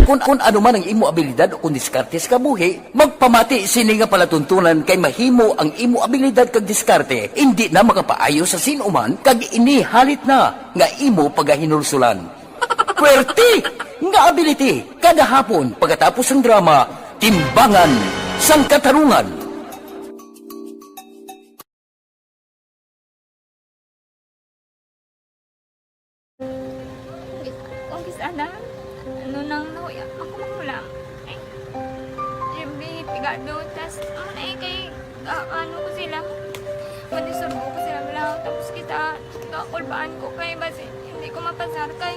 Kun, kun ano man ang imo abilidad o kun diskarte sa kabuhi, magpamati sini nga palatuntunan kay mahimo ang imo abilidad kag diskarte indi na makapaayo sa sin-o man kag ini halit na nga imo pagahinulsulan. Puwerte nga ability kada hapon pagkatapos sang drama, Timbangan sang Katarungan. Kung kis-a na, ano nang nahuya ako maghulam. Ay, siyempre, pigado. Tas, ano na eh, kay, ah, ano ko sila, Pwede surbo ko sila lang. Tapos kita, kakulbaan ko kay basi hindi ko mapasar kay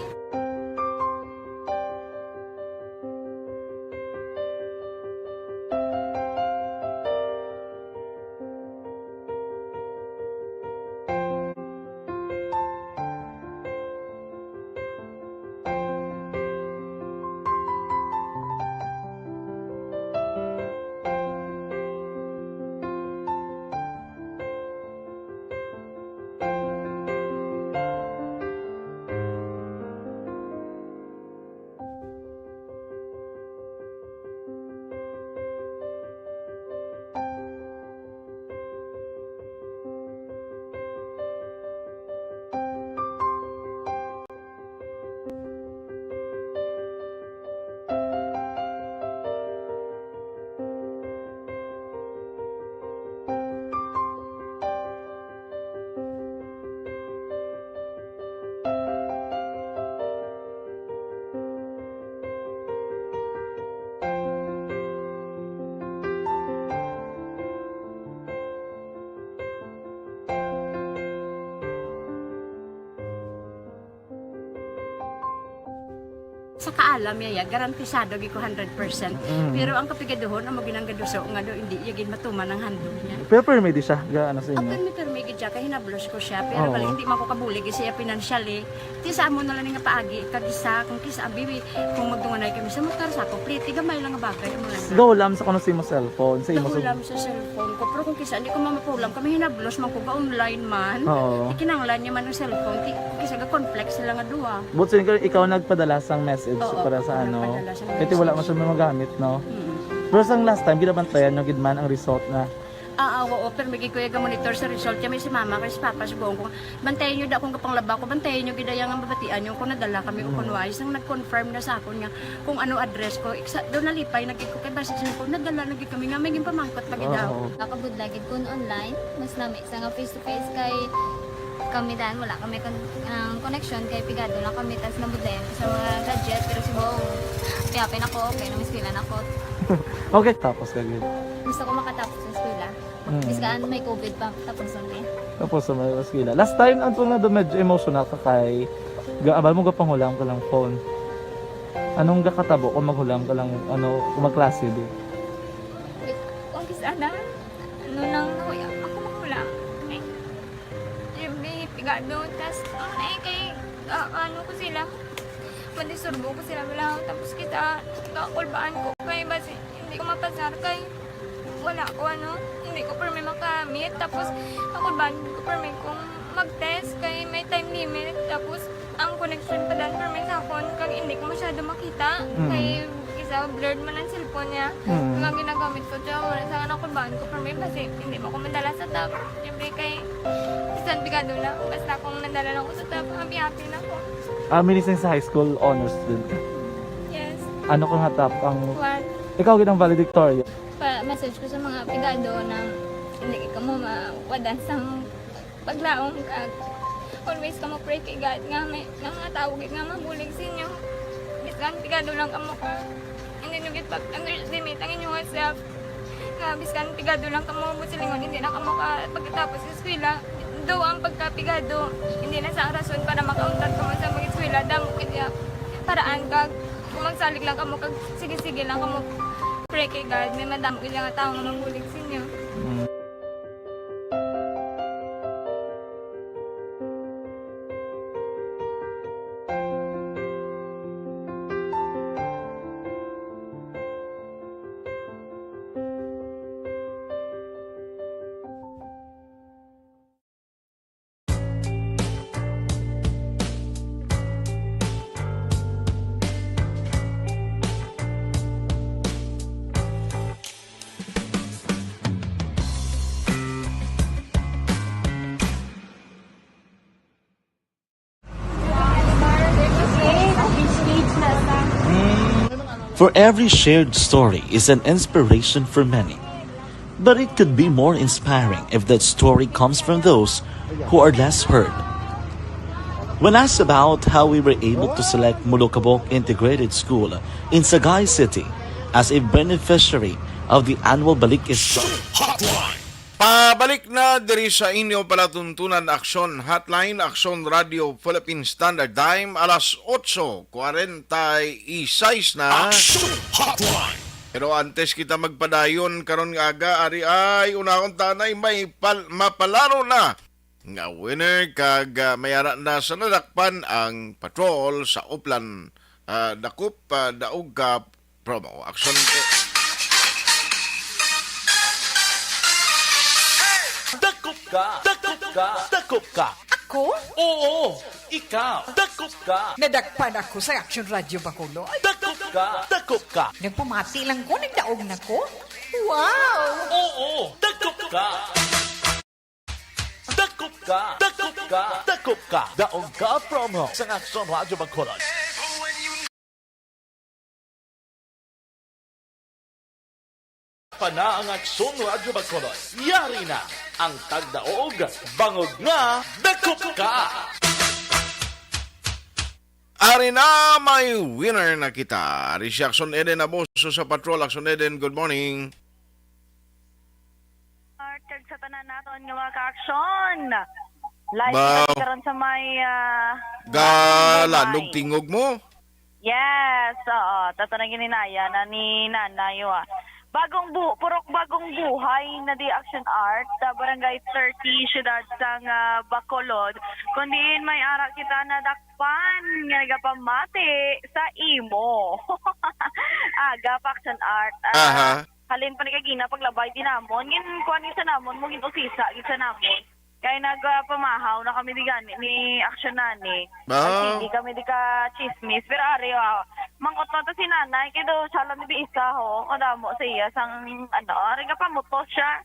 Sa kaalam niya, ya, garantisado gid ko hundred percent. Mm. Pero ang kapigaduhon, amo ginang gaduso nga do, hindi iya gid matuman ang handog niya. Pero permi di siya, ga, ano, sa inyo? Apan may permi gid siya, kay hinablos ko siya. Pero Oo. Bali, hindi man ko kabulig siya financially. Ti sa amo na lang nga paagi, kag isa, kung kisa, abi, kung magdunganay kami sa motor, sa complete, gamay lang nga bagay, amo lang na. Gahulam sa kuno sa imo cellphone, sa imo Gahulam sa cellphone ko. Pero kung kisa, hindi ko mamapulam, kami hinablos man ko, ga-online man. Oo. Ikinanglan niya man ang cellphone, ti, kisa ga-conflict sila nga duha. But so, ikaw, ikaw nagpadala sang message Oo, para sa ako ano? Nagpadala sang Kasi wala message. Man siya magamit, no? Mm. Pero sang last time, ginabantayan nyo gid man ang result na Ah, ah, oo, pero may kuya ga-monitor sa result kami si mama kay si papa, subong ko, bantayan nyo da akong gapanglaba ko, bantayan nyo gid ang mabatian nyo kung nadala kami o Mm. kung wala. Isang nag-confirm na sa akon nga kung ano address ko. Iksa, doon nalipay na gid ko kay basi siya ko, nadala na gid kami nga may ginpamangkot pa gid Oo, daw. Oo. Nakabudlay gid kun online, mas nami sa nga face to face kay kami dan wala kami kon-, ang connection kay pigado lang kami tas nabudlayan ko sa mga gadget pero subong, kaya pinako, okay, namiskwela na ko. Okay, tapos ka gid. Gusto ko makatapos sa eskwela. Mm. Biskan may covid pa, tapos na, eh. Tapos na may eskwela. Last time, ang tunga do medyo emotional ka kay ga-, abal mo gapanghulam ka lang phone. Anong gakatabo kung maghulam ka lang, ano, kung magklase, di? Wait, kung kis-, ana, ano nang nahuya, ako maghulam. Ay, siyempre, pigado, tas, ang, eh, kay, ah, ano ko sila, madisturbo ko sila, wala, tapos kita, kakulbaan ko, kay basi, hindi ko mapasar, kay wala ko, ano, hindi ko permi makamit. Tapos, ako ba, hindi ko permi kung mag-test kay may time limit. Tapos, ang connection pa dan permi sa akon, kag hindi ko masyado makita. Mm. Kay isa, blurred man ang cellphone niya. Mm. Kag ang ginagamit ko, siya, wala sa akin, ako ba, hindi ko permi, basi hindi mo ko madala sa top. Siyempre, kay, bisan pigado na, basta kung nadala lang ko sa top, happy-happy na ko. Ah, minising sa high school, honor student ka? Yes. Ano ka nga top ang One. Ikaw gid ang valedictorian. Pa-message ko sa mga pigado na hindi kamo mawadan sang paglaom kag always kamo pray kay God nga may, nga mga tawo gid nga mabulig sa inyo. Bisan pigado lang kamo ka, hindi nyo gid pag-underestimate ang inyong self. Nga bisan pigado lang kamo, buot silingon, hindi na kamo ka pagkatapos sa eskwela. Though ang pagkapigado, hindi na sa rason para makauntat kamo sa mag-eskwela. Damo gid iya paraan kag kung magsalig lang kamo kag sige-sige lang kamo pray kay God, may madamo gid nga tawo nga mabulig sa inyo. Mm. For every shared story is an inspiration for many. But it could be more inspiring if that story comes from those who are less heard. When asked about how we were able to select Molokabok Integrated School in Sagay City as a beneficiary of the annual Balik Eskwela, Hotline. Pabalik na diri sa inyo palatuntunan, Aksyon Hotline, Aksyon Radio Philippine Standard Time, alas otso kwarenta y seis na. Action Hotline. Pero antes kita magpadayon karon nga aga, ari ay unahon ta anay may pal-, mapalaro na nga winner, kag, ah, may ara na sa nadakpan ang patrol sa Oplan, ah, Dakop, ah, Daog ka promo. Aksyon. Dakop ka! Dakop ka! Dakop ka! Ako? Oo! Ikaw! Dakop ka! Nadakpan ako sa Action Radio Bacolod. Dakop ka! Dakop ka! Nagpamati lang ko, nagdaog na ko. Wow! Oo! Dakop ka! Dakop ka! Dakop ka! Dakop ka! Daog ka promo sa Action Radio Bacolod. Pana ang Aksyon Radyo Bacolod. Yari na ang tagdaog, bangod nga dakop ka. Ari na, may winner na kita. Ari si Action Eden Aboso sa Patrol. Action Eden, good morning. Art, kag sa tanan naton nga mga ka-aksyon. Live Wow. kita karon sa may, ah, Ga Bagong landog Buhay. Tingog mo? Yes, oo. Tatanang gininaya na ni Nanay, wa. Bagong bu-, purok Bagong Buhay na di Action Art, sa Barangay thirty, siyudad sang, ah, Bacolod. Kung diin may ara kita nadakpan nga nagapamati sa imo. Aga pa Action Art. Ah, Aha. Halin pa ni kagina paglabay di namon. Gin kuan gid sa namon mo, gin usisa gid sa namon. Kay nagpamahaw na kami di gani ni Action Nani. Ay, Wow. Sige kami di ka chismis. Pero ari, ah, mangkot na to si Nanay. Kay do, siya lang di isa, ho. Kadamo sa iya sang, ano, ari nga pamutos siya.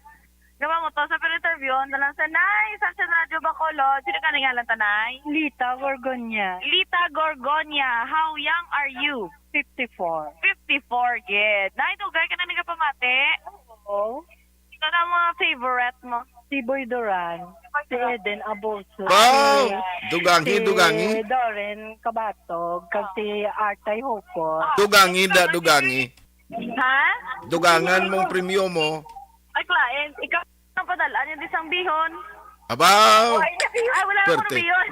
Nga pamutos sa pero interview, na lang sa Nay, sa Action Radio Bacolod. Sino ka nga lang ta, Nay? Lita Gorgonia. Lita Gorgonia, how young are you? Fifty-four. Fifty-four, gid. Nay, dugay ka na nagapamati? Oo. Sino na ang mga favorite mo? Si Boy Duran, si Eden Aboso, Wow! si, Dugangi, si dugangi. Doren Cabatog, kag si Artay Hopon. Dugangi da, dugangi. Ha? Dugangan mong premyo mo. Ay, client, ikaw ang padalaan yung isang bihon. Abaw! Ay, wala na Perte. Akong bihon.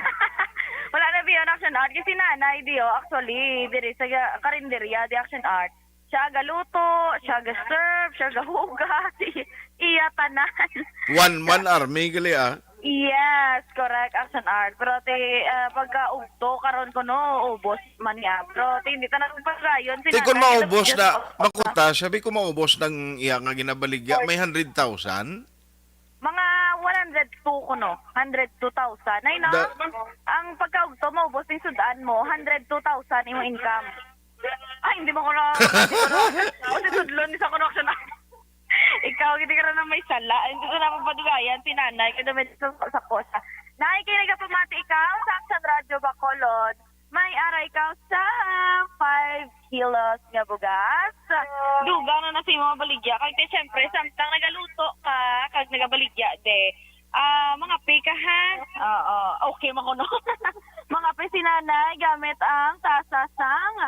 Wala na bihon, Action Art. Kasi nanay, di, oh, actually, diri sa ga-, karinderya, di Action Art. Siya galuto, siya ga-serve, siya gahugas, i-, iya tanan. One man army gali, ah. Yes, correct, Action Art. Pero ti, ah, pagka ugto karon ko, no, ubos man niya. Pero ti, hindi tanan pagayon. Ti, kung maubos na, makuta, sabi ko maubos ng iya nga ginabaligya, may hundred thousand? Mga one hundred two kuno, hundred two thousand. Ay, no? Da- Ang pagkaugto mo, ubos yung sudan mo, hundred two thousand imong income. Ay, hindi mo ko na, hindi ko na, kasi tudlon sa kuno siya na. Ikaw, hindi ka na may sala. Hindi ko na mapadugayan, si nanay, kada may sa, sa kosa. Nay, kay nagapamati ikaw sa Action Radio Bacolod. May ara ikaw sa five kilos nga bugas. Dugang na na sa imong baligya. Kay, te, syempre, samtang nagaluto ka, kag nagabaligya, de, ah, mangape ka, ha? Oo, okay man kuno. Mangape si nanay gamit ang tasa sang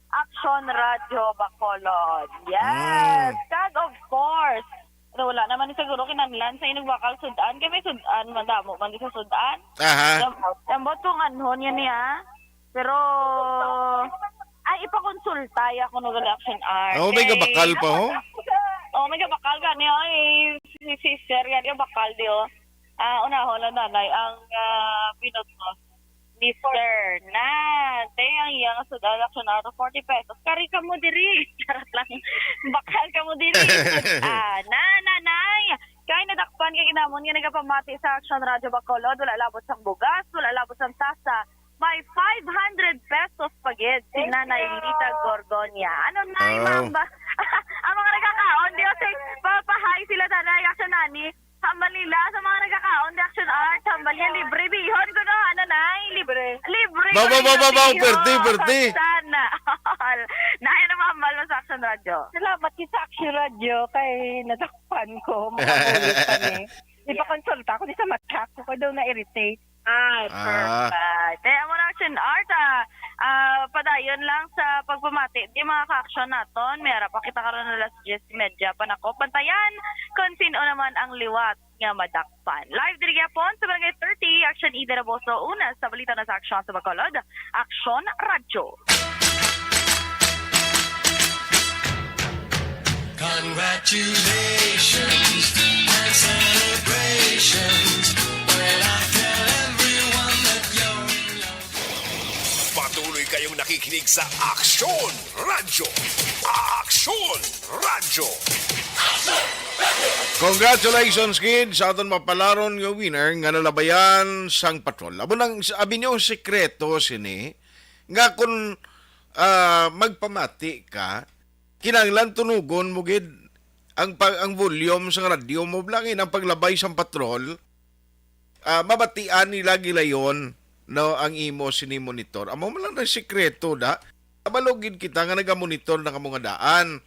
Action Radio Bacolod. Yes. Mm. Kag, of course, pero wala naman ni siguro kinahanglan sa inyong bakal sudan. Kay may sudan, madamo man di sa sudan. Aha. Lambot kung anhon yan niya. Pero, ay, ipakonsulta ya kuno gali Action Art. Oh, may gabakal pa, ho? Oh, may gabakal gani, oy. Si sister gani, gabakal di, oh. Ah, unahon lang, nanay, ang, ah, binot mo. Mister na, te, ang iya nga sudan, Action Art, forty pesos. Kari ka mo diri. Charot lang. Bakal ka mo diri. Ah, na, nanay. Kay nadakpan ka ginamon nga nagapamati sa Action Radio Bacolod, wala labot sang bugas, wala labot sang tasa. May five hundred pesos pa gid si Thank Nanay you. Lita Gorgonia. Ano na, Oh. Ma'am? Ang mga nagkakaon, di ba, say, papahay sila, Nanay. Action, Nani. Hambal nila sa mga nagkakaon, di Action Art. Hambal niya, libre bihon ko, no? Ano, Nay? Libre. Libre Baw, ko baw, baw, rin baw, baw, bihon. Perte, perte. Sana all. Nay, ano mahambal mo sa Action Radio? Salamat kay sa Action Radio kay nadakpan ko. Makabulit kami. Ipakonsulta ko ni sa mata ko kay daw na-irritate. Ay, Ah. perfect. Kaya mo na, Action Art, ah. Ah, padayon lang sa pagpamati, di, mga ka-aksyon naton, may ara pa kita karon alas diyes y media panakop. Bantayan kon sin-o naman ang liwat nga madakpan. Live diri gyapon sa Barangay thirty, Action Ida Raboso, una sa balita na sa Aksyon sa Bacolod, Aksyon Radyo. Congratulations and celebrations when I tell everyone that you're in love. Patuloy kayong nakikinig sa Aksyon Radyo. Aksyon Radyo. Congratulations, kids, sa aton mapalaron nga winner nga nalabayan sang patrol. Amo nang abi niyo, sekreto sini nga kung, ah, magpamati ka, kinahanglan tunugon mo gid ang pag-, ang volume sang radyo mo, blangin ang paglabay sang patrol. Ah, mabatian nila gilayon, no, ang imo sini monitor. Amo man lang na sikreto da. Kabalo gid kita nga nagamonitor na kamo nga daan.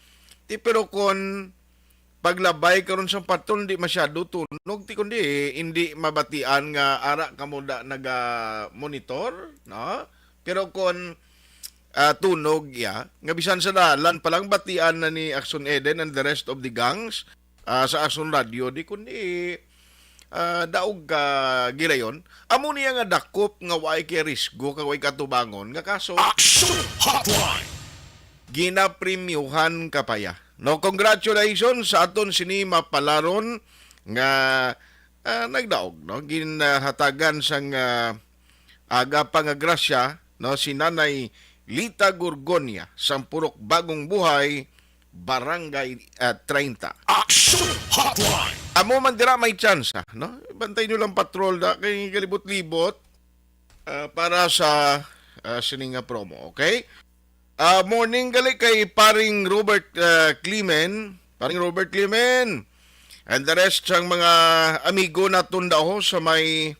Ti, pero kon paglabay karon sang patrol, hindi masyado tunog, ti, kundi hindi mabatian nga ara kamo da naga-monitor, no? Pero kon, ah, tunog, ya, nga bisan sa dalan pa lang, batian na ni Action Eden and the rest of the gangs, ah, sa Action Radio, di kundi, ah, daog ka gilayon. Amo niya nga dakop nga way kay risgo kag way katubangon nga kaso. Action Hotline! Ginapremyuhan ka pa ya. No, congratulations sa aton sini mapalaron nga, ah, nagdaog, no? Ginhatagan sang, ah, aga pa nga grasya, no, si Nanay Lita Gorgonia sang Purok Bagong Buhay, Barangay, ah, treinta. Action Hotline! Amo man dira may tsansa, no? Bantay nyo lang patrol da kay galibot-libot, ah, para sa, ah, sini nga promo, okay? Ah, morning gali kay paring Robert, ah, Clemen. Paring Robert Clemen. And the rest sang mga amigo naton daw sa may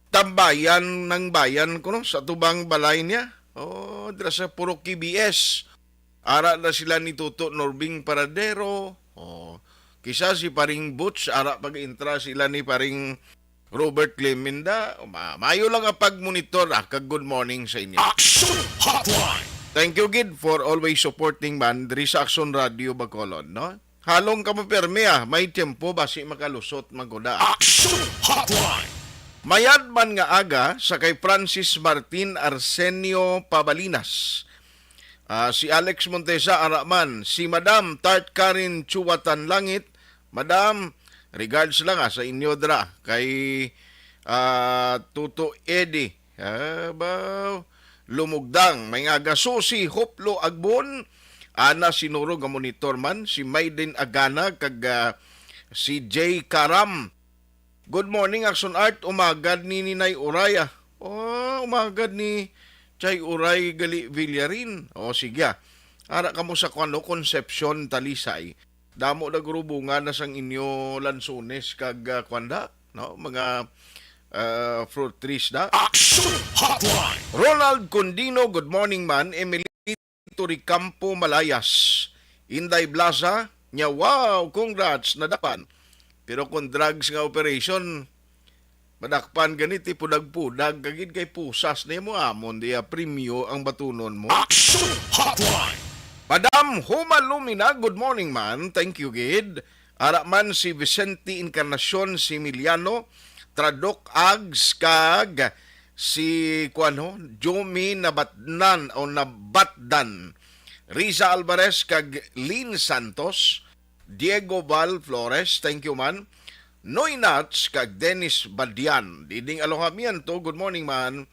tambayan ng bayan kuno, sa tubang balay niya. Oh, dira sa Purok K B S. Ara na sila ni Tuto Norbing Paradero. Oh, kisa si paring Butch, ara pag-intra sila ni paring Robert Clemenda. Ma-, maayo lang ang pag-monitor, ah, kag good morning sa inyo. Action Hotline! Thank you gid for always supporting man diri sa Action Radio Bacolod, no? Halong kamo permi, ah, may tiyempo basi makalusot man gud, ah. Action Hotline! Mayad man nga aga sa kay Francis Martin Arsenio Pabalinas. Ah, si Alex Montesa, ara man, si Madam Tart Karen Chuwatan Langit, Madam, regards lang, ah, sa inyo dira kay, ah, Tuto Eddie. Ah, ba, Lumugdang, may nga aga Susi Hoplo Agbon, Ana Sinuro nga monitor man, si Maiden Agana kag, ah, si Jay Karam. Good morning, Action Art. Umagad ni Ninay Uray, ah. Oh, umagad ni Chay Uray gali Villarin. Oh, sige, ah. Ara kamo sa kuan, no, Concepcion, Talisay. Damo na gurubungan na sang inyo lansones kag, ah, kuan da, no? Mga, ah, fruit trees da. Action Hotline! Ronald Condino, good morning man. Emily Toricampo Malayas, Inday Blaza, nya, wow, congrats, nadapan. Pero kung drugs nga operation, madakpan gani ti pudag-pudag ka gid kay pusas na mo amon diya premyo ang batunon mo. Action Hotline! Madam Huma Lumina, good morning man. Thank you gid. Ara man si Vicente Encarnacion Similiano, Tradok Ags, kag si, kuan ho, Jomi Nabatnan o Nabatdan. Riza Alvarez kag Lynn Santos, Diego Val Flores, thank you man. Noy Nats kag Dennis Badian. Diding Alojamiento, good morning man.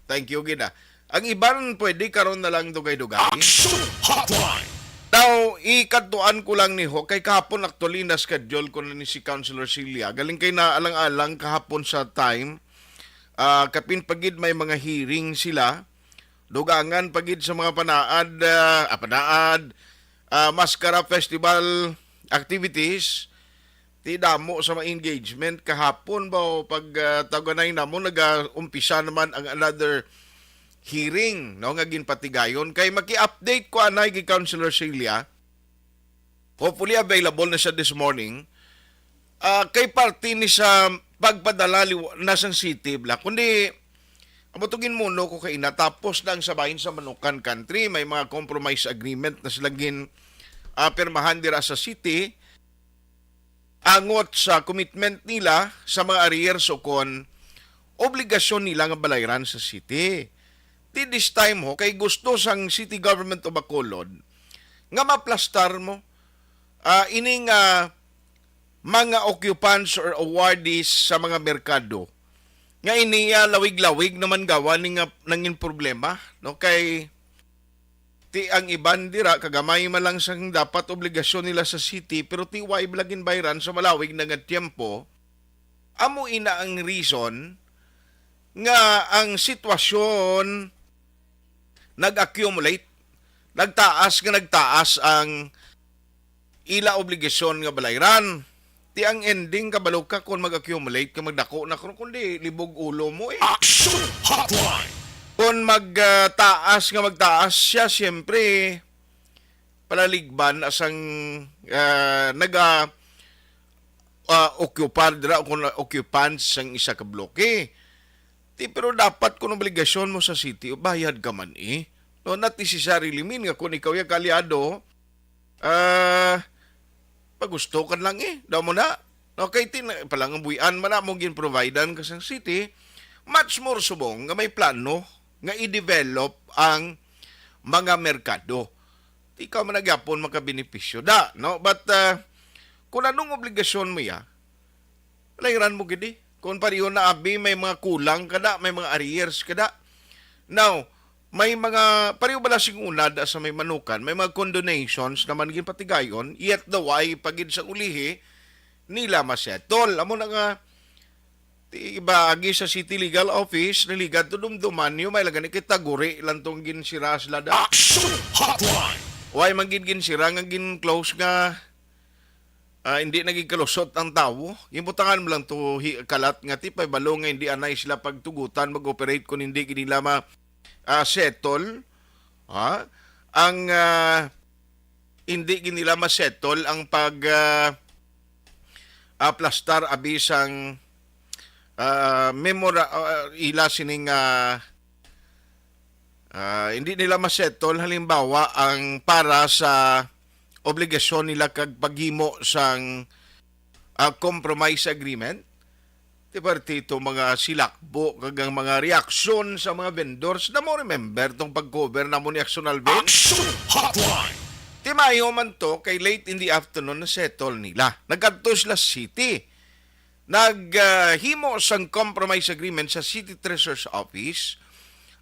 Thank you gid, ah. Ang iban pwede karon na lang dugay-dugay. Action Hotline! Now, ikadtuan ko lang ni ho, kay kahapon actually na-schedule ko na ni si Councilor Celia. Galing kay naalang-alang kahapon sa time. Ah, kapin pa gid may mga hearing sila. Dugangan pa gid sa mga panaad, ah, ah, panaad, ah, Mascara Festival activities. Ti damo sa mga engagement kahapon ba o pag, ah, taganay namo, nagaumpisa naman ang another hearing, no, nga ginpatigayon. Kay maki-update ko anay kay Councilor Celia. Hopefully available na siya this morning. Ah, kay parte ni sa pagpadala liwa-, na sang city bla. Kundi Amo to ginmuno ko kay ina, tapos na ang sabahin sa Manukan Country, may mga compromise agreement na sila gin ah, pirmahan dira sa city angot sa commitment nila sa mga arrears o kon obligasyon nila nga balayran sa city. Di this time ho, kay gusto sang City Government of Bacolod nga maplastar mo ah, ining ah, mga occupants or awardees sa mga merkado nga iniya lawig-lawig naman gawa ni nga nangin problema, no? Kay ti ang iban dira kagamay man lang sang dapat obligasyon nila sa city, pero ti way bala ginbayran sa malawig na nga tiyempo. Amo ina ang reason nga ang sitwasyon nag-accumulate, nagtaas nga nagtaas ang ila obligasyon nga balayran. Ti ang ending, kabalo ka, kung mag-accumulate ka, magdako na, kung kundi libog ulo mo eh. Action Hotline! Kung magtaas nga magtaas siya, siyempre, palaligban asang ah, naga ah, occupar dira o kung occupants sang isa ka bloke. Ti, pero dapat kung obligasyon mo sa city, bayad ka man eh. No, not necessarily mean nga kung ikaw ya kaalyado, ah, pagusto ka lang eh. Daw mo na. Okay, tin, palangabuyan man na mo ginprovidean ka sang city, much more subong nga may plano nga i-develop ang mga merkado. Ikaw man na gyapon makabenepisyo da, no? But ah, kung anong obligasyon mo ya, balayran mo gid eh. Kung pareho na abi, may mga kulang ka da, may mga arrears ka da. Now, may mga, pareho bala sing una da sa may Manukan, may mga condonations naman ginpatigayon, yet the way pa gid sa ulihi nila masettle. Amo na nga, ti iba agi sa City Legal Office, naligad to dumduman niyo, may laga ni kita guri lang tong ginsira sila da. Action Hotline! Why man gid ginsira nga gin-close nga ah, hindi naging kalusot ang tawo? Ginbutangan mo lang to hi-, kalat nga ti pay balo nga hindi anay sila pagtugutan, mag-operate kung hindi gid nila ma ah, settle. Ha? Ang ah, hindi gid nila ma-settle ang pag ah, aplastar abi sang ah, memora ah, ila sining ah, ah, hindi nila ma-settle, halimbawa, ang para sa obligasyon nila kag paghimo sang ah, compromise agreement. Ti parte ito mga silakbo kag ang mga reaksyon sa mga vendors na mo remember tong pag-cover namo ni Action Alvin? Action Hotline! Ti maayo man to kay late in the afternoon na settle nila. Nagkadto sila sa city. Nag ah, himo sang compromise agreement sa City Treasurer's Office.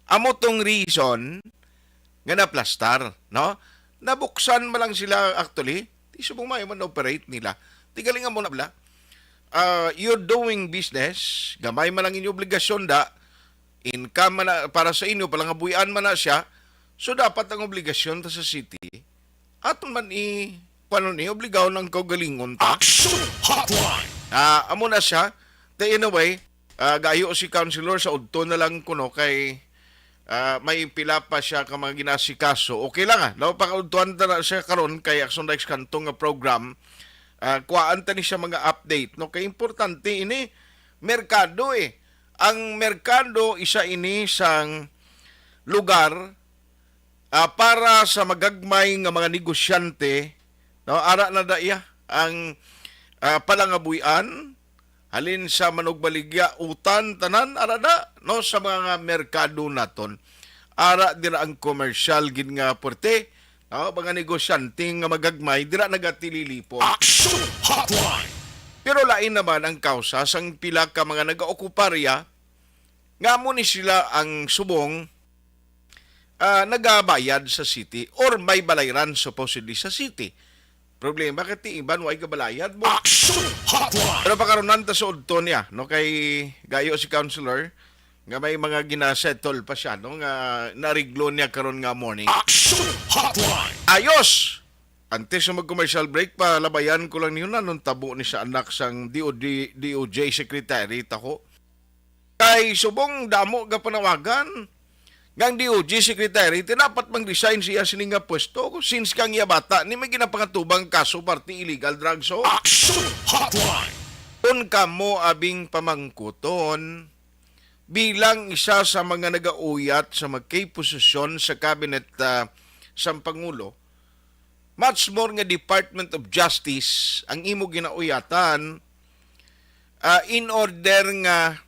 Amo tong reason nga naplastar, no? Nabuksan man lang sila actually. Ti subong maayo man operate nila. Ti galing mo na bala. Ah, you're doing business, gamay man ang inyong obligasyon da, income man na, para sa inyo, palangabuyan man na siya, so dapat ang obligasyon ta sa city, aton man i, paano ni, obligaw ng kaugalingon ta. Action Hotline! Ah, amo na siya. Te, in a way, ah, gayo si Councilor sa udto na lang kuno kay ah, may pila pa siya ka mga ginasikaso. Okay lang ah. Daw pakaudtuan ta na siya karon kay Action Rex Kanto nga program. Ah, kuhaan ta ni siya mga update, no? Kay importante ini merkado eh. Ang merkado isa ini sang lugar ah, para sa magagmay nga mga negosyante, no? Ara na da iya ang ah, palangabuy-an, halin sa manugbaligya, utan, tanan ara da, no, sa mga merkado naton. Ara dira ang komersyal gid nga puwerte, no, mga negosyante nga magagmay dira nagatililipon. Action Hotline! Pero lain naman ang kausa sang pila ka mga nagaokuparya nga amo ni sila ang subong ah, nagabayad sa city or may balayran supposedly sa city. Problema kay ti iban way gabalayad mo. Action Hotline! Pero pakarunan ta sa udto niya, no, kay gayo si Councilor nga may mga ginasettle pa siya, no, nga nariglo niya karon nga morning. Action Hotline! Ayos! Antes sa mag-commercial break, palabayan ko lang niyo na nung tabo ni sa anak sang D O D, D O J secretary, taho. Kay subong damo ga panawagan nga ang D O J secretary ti dapat mang-resign siya sini nga pwesto since kang iya bata ni may ginapangatubang kaso parte illegal drugs. So, Action Hotline! Kung kamo abing pamangkuton, bilang isa sa mga nagauyat sa mga key posisyon sa cabinet, ah, sang Pangulo, much more nga Department of Justice ang imo ginauyatan, ah, in order nga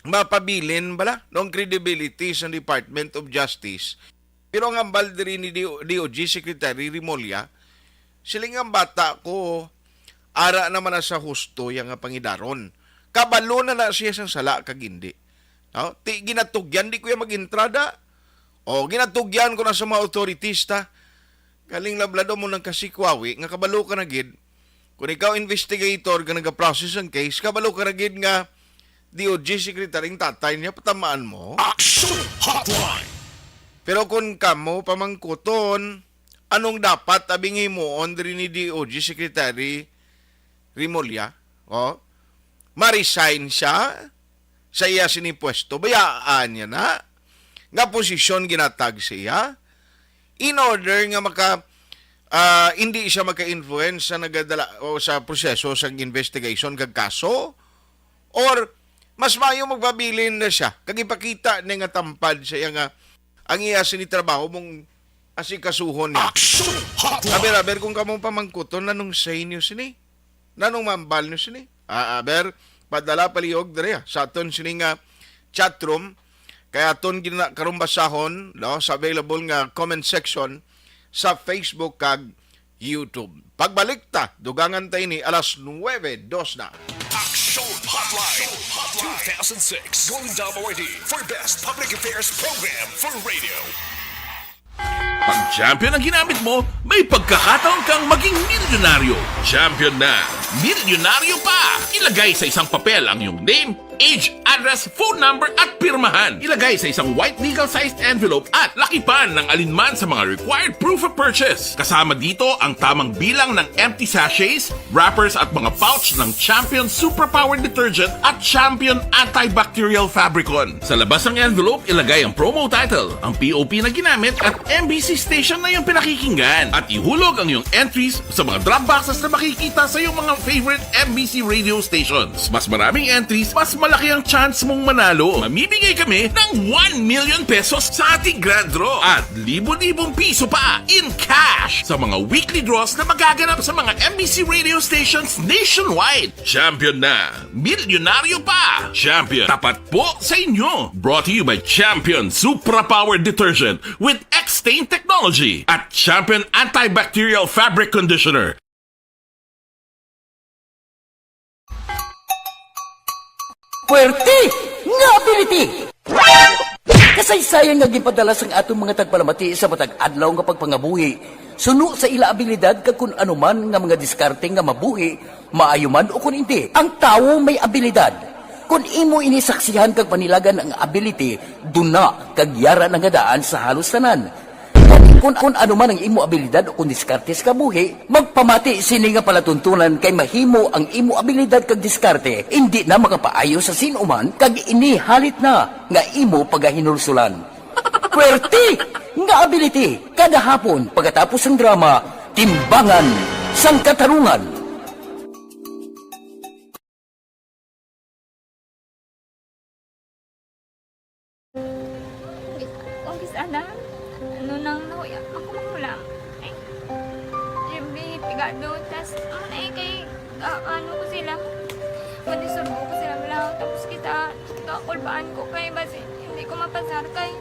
mapabilin bala, no, ang credibility sa Department of Justice. Pero ang hambal diri ni D O, D O J Secretary Remulla, siling nga bata ko, ara naman na sa husto iya nga pangidaron. Kabalo na na siya sang sala kag hindi. No? Ti, ginatugyan, di ko iya mag-entrada. O, ginatugyan ko na sa mga authorities ta. Galing lablado mo nang kasikwawi, nga kabalo ka na gid. Kung ikaw investigator ka nagaprocess ang case, kabalo ka na gid nga D O J secretary ang tatay niya, patamaan mo. Action Hotline! Pero kung kamo pamangkuton, anong dapat abing himuon diri ni D O J Secretary Remulla? Oh? Ma-resign siya sa iya sini pwesto. Bayaan niya na nga posisyon ginatag sa iya in order nga maka, ah, hindi siya maka-influence sa nagadala o sa proseso sa investigation kag kaso, or mas maayo magpabilin na siya kag ipakita niya nga tampad sa iya nga ang iya sini trabaho mong asikasuhon niya. Action Hotline! Aber, aber, kung kamong pamangkuton, nanong say niyo sini? Nanong mambal niyo sini? Ah, aber, padala palihog diri, ah, sa aton sini nga chat room. Kay aton gina-, karong basahon, no, sa available nga comment section sa Facebook kag YouTube. Pagbalik ta, dugangan ta ini alas nuwebe dos na. Action Hotline two thousand six Golden Dome Awardee for Best Public Affairs Program for Radio. Pag champion ang ginamit mo, may pagkakataon kang maging milyonaryo. Champion na, milyonaryo pa! Ilagay sa isang papel ang iyong name, age, address, phone number, at pirmahan. Ilagay sa isang white legal-sized envelope at lakipan ng alinman sa mga required proof of purchase. Kasama dito ang tamang bilang ng empty sachets, wrappers at mga pouch ng Champion Superpower Detergent at Champion Antibacterial Fabricon. Sa labas ng envelope, ilagay ang promo title, ang P O P na ginamit at M B C station na iyong pinakikinggan. At ihulog ang iyong entries sa mga drop boxes na makikita sa iyong mga favorite M B C radio stations. Mas maraming entries, mas malaki ang chance mong manalo. Mamimigay kami ng one million pesos sa ating grand draw at libo-libong piso pa in cash sa mga weekly draws na magaganap sa mga M B C radio stations nationwide. Champion na! Milyonaryo pa! Champion, tapat po sa inyo! Brought to you by Champion Supra Power Detergent with X-Stain Technology at Champion Antibacterial Fabric Conditioner. Puwerte nga ability! Kasaysayan nga ginpadala sang aton mga tagpalamati sa matag adlaw nga pagpangabuhi, suno sa ila abilidad kag kun ano man nga mga diskarte nga mabuhi, maayo man ukon indi. Ang tawo may abilidad. Kon imo ini saksihan kag panilagan ang ability, duna kag yara na nga daan sa halos tanan. Kon, kon ano man ang imo abilidad ukon diskarte sa kabuhi, magpamati sini nga palatuntunan kay mahimo ang imo abilidad kag diskarte indi na makapaayo sa sin-o man kag ini halit na nga imo pagahinulsulan. Puwerte nga ability kada hapon pagkatapos sang drama, Timbangan sang Katarungan. Kung kis ana, ano nang nahuya, ako magulang. Ay, Jimmy, pigado, tas, ano na eh, kay, ah, ano ko sila, madisurbo ko sila lang, tapos kita, kakulbaan ko kay, basi, hindi ko mapasar kay.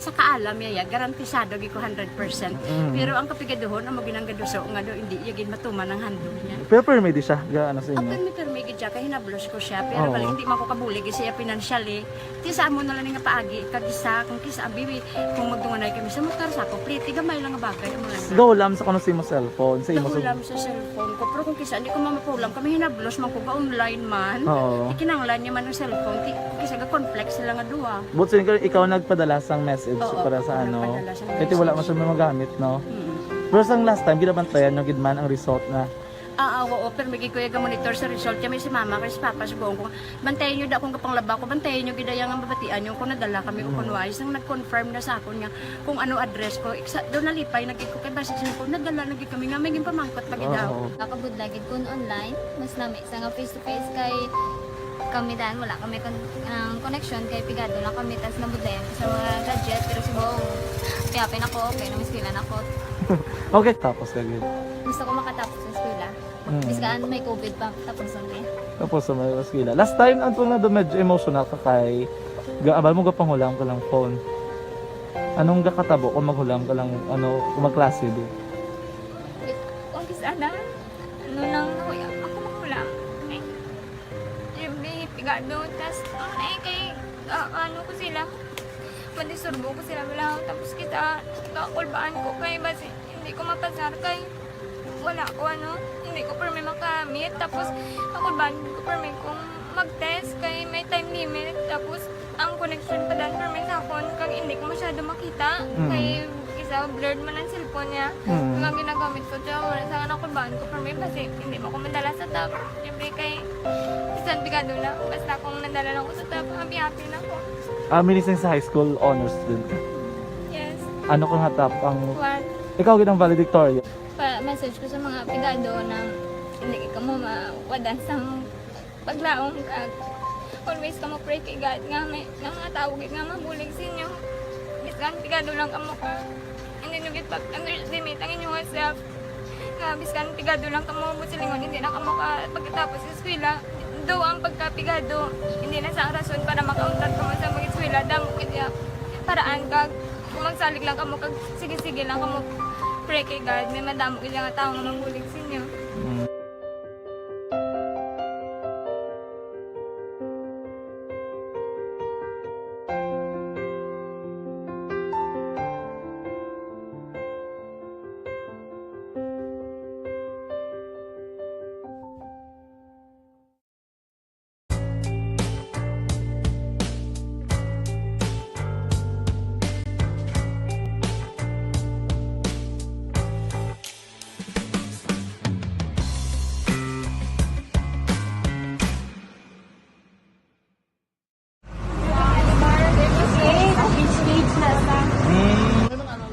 Sa kaalam niya, ya, garantisado gid ko hundred percent. Mm. Pero ang kapigaduhon, amo ginang gaduso nga do, hindi iya gid matuman ang handog niya. Pero permi di siya, ga-, ano sa inyo? Permi, permi gid siya, kay hinablos ko siya. Pero Oo. bali, hindi man ko kabulig siya financially. Ti sa amo na lang nga paagi, kag isa, kung kisa, abi, kung magdunganay kami sa motor, sa ako, pliti, gamay lang nga bagay, amo lang. Gahulam sa kuno sa imo cellphone, sa imo sa Gahulam sa cellphone ko, pero kung kisa, hindi ko mamapulam, kami hinablos man ko, ga-online man. Oo. Ikinanglan niya man ang cellphone, ti, kisa ga-conflict sila nga duha. But sin-, ikaw nagpadala sang message Oo, para sa ako ano? nagpadala sang Kaya wala message. man siya magamit, no? Mm. Pero sang last time, ginabantayan nyo gid man ang result na Ah, ah, oo, pero may kuya ga-monitor sa result. Kami si mama, kay si papa, sugoon ko, bantayan nyo da akong gapanglaba ko, bantayan nyo gid ang mabatian nyo kung nadala kami o Mm. kung wala. Isang nag-confirm na sa akon nga kung ano address ko. Iksa, doon nalipay, nagig ko kay basi sa ko, nadala, nagig kami nga, may ginpamangkot pa gid Oo. daw. Nakabudlay gid kun online, mas nami sa nga face to face kay kami dan, wala kami kon-, ang connection kay pigado lang kami, tas nabudlayan ko sa mga gadget, pero subong, kaya pinako, okay, nang eskwela na ko. Okay, tapos ka gid. Gusto ko makatapos sa eskwela. Mm. Biskan may covid pa, tapos ang eh. Tapos sa mga eskwela. Last time, ang tunga doon, medyo emotional ka kay ga-, abal mo gapanghulam ka lang phone. Anong gakatabo kung maghulam ka lang, ano, kung magklase di? Kung kis-, ana, ano lang, ako, ako maghulam. Ay, every pigado, tas, ang, eh, kay, ah, ano ko sila, madisturbo ko sila, wala, tapos kita, kakulbaan ko kay, basi, hindi ko mapasar kay, wala ko, ano, hindi ko permi makamit, tapos, kakulbaan ko permi kung mag-test kay may time limit, tapos, ang connection pa dan permi sa akon, kag hindi ko masyado makita, Mm. kay, isa, blurred man ang cellphone niya, Mm. kag ang ginagamit ko, siya, wala sa kakulbaan ko permi, basi, hindi mo ko madala sa top, siyempre kay, bisan pigado na, basta kung nadala lang ko sa top, happy-happy na ko. Ah, minising sa high school, honors student ka? Yes. Ano ka nga top ang One. Ikaw gid ang valedictorian? Pa-message ko sa mga pigado na hindi ka mo mawadan sang paglaom ka. Always ka mo pray kay God nga may, nga mga tao gid nga mabulig sa inyo. Bisan pigado lang kamo ka. Hindi nyo gid pag-underestimate ang inyong self. Nga biskan pigado lang kamo, buot silingon, hindi na kamo ka pagkatapos sa eskwela. Daw ang pagkapigado, hindi na sa rason para makauntat kamo sa mag-eskwela. Damo gid ya paraan kag kung magsalig lang kamo kag sige-sige lang kamo pray kay God, may madamo gid nga tawo nga mabulig sa inyo. Mm.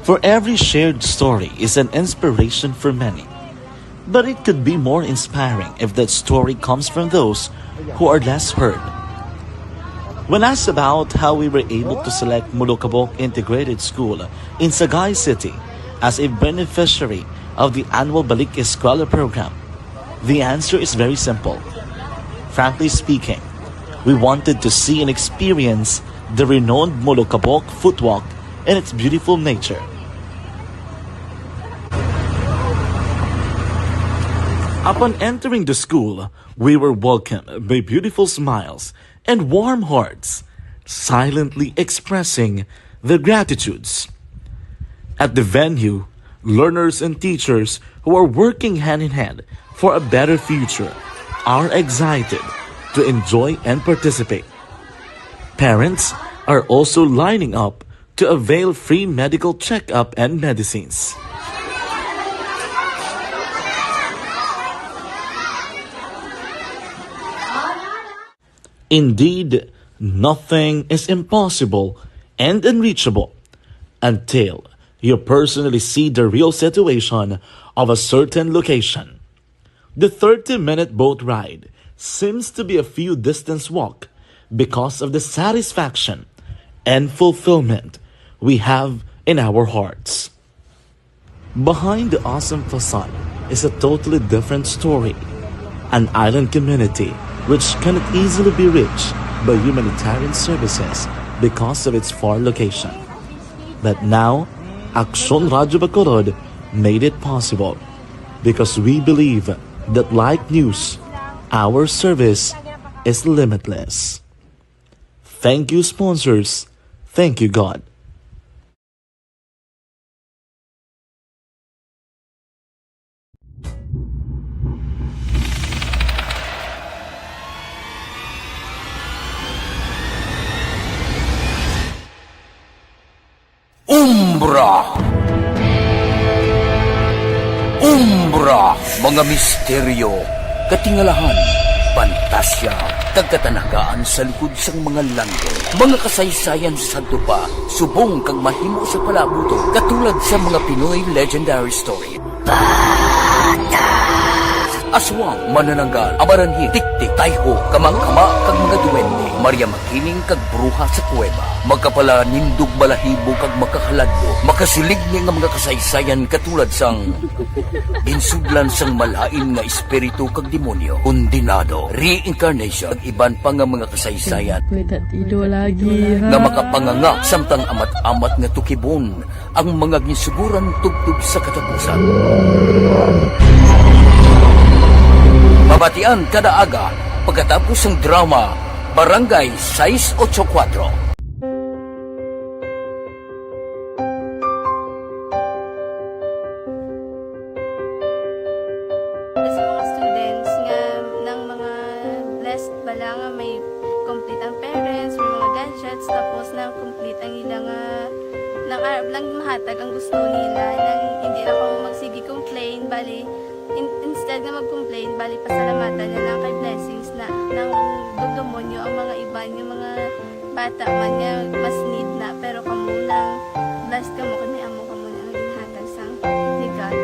For every shared story is an inspiration for many. But it could be more inspiring if that story comes from those who are less heard. When asked about how we were able to select Molokabok Integrated School in Sagay City as a beneficiary of the annual Balik Eskwela program, the answer is very simple. Frankly speaking, we wanted to see and experience the renowned Molokabok footwalk and its beautiful nature. Upon entering the school, we were welcomed by beautiful smiles and warm hearts, silently expressing their gratitudes. At the venue, learners and teachers who are working hand in hand for a better future are excited to enjoy and participate. Parents are also lining up to avail free medical checkup and medicines. Indeed, nothing is impossible and unreachable until you personally see the real situation of a certain location. The thirty-minute boat ride seems to be a few distance walk because of the satisfaction and fulfillment we have in our hearts. Behind the awesome facade is a totally different story, an island community which cannot easily be reached by humanitarian services because of its far location. But now, Aksyon Radyo Bacolod made it possible because we believe that like news, our service is limitless. Thank you, sponsors. Thank you, God. Umbra. Umbra, mga misteryo, katingalahan, pantasya, kag katanagaan sa likod sang mga langit. Mga kasaysayan sa sadto pa, subong kag mahimo sa palaabuton, katulad sa mga Pinoy legendary story. Aswang, manananggal, amaranhi, tiktik, tayho, kamangkama, kag mga duwende, Maria Makiling kag bruha sa kuweba, makapalanindog balahibo kag makakaladlo, makasiligni nga mga kasaysayan katulad sang ginsudlan sang malain nga espiritu kag demonyo, kondenado, reincarnation, kag iban pa nga mga kasaysayan May tatido lagi, ha? nga makapanganga samtang amat-amat nga tukibon ang mga ginsuguran tubtob sa katapusan. Mabatian kada aga pagkatapos sang drama Barangay sais ocho kuwatro. Sa mga students nga nang mga blessed bala nga may complete ang parents, may mga gadgets, tapos na complete ang ila nga nang arab lang mahatag ang gusto nila, nang hindi na kamo magsige complain, bali, in-, instead nga mag-complain, bali, pasalamatan na lang kay blessings na, nang dugdumon nyo ang mga iban, yung mga bata man nga mas need na, pero kamo nang blessed kamo, kay may amo kamo na nga ginhatag sang ni God.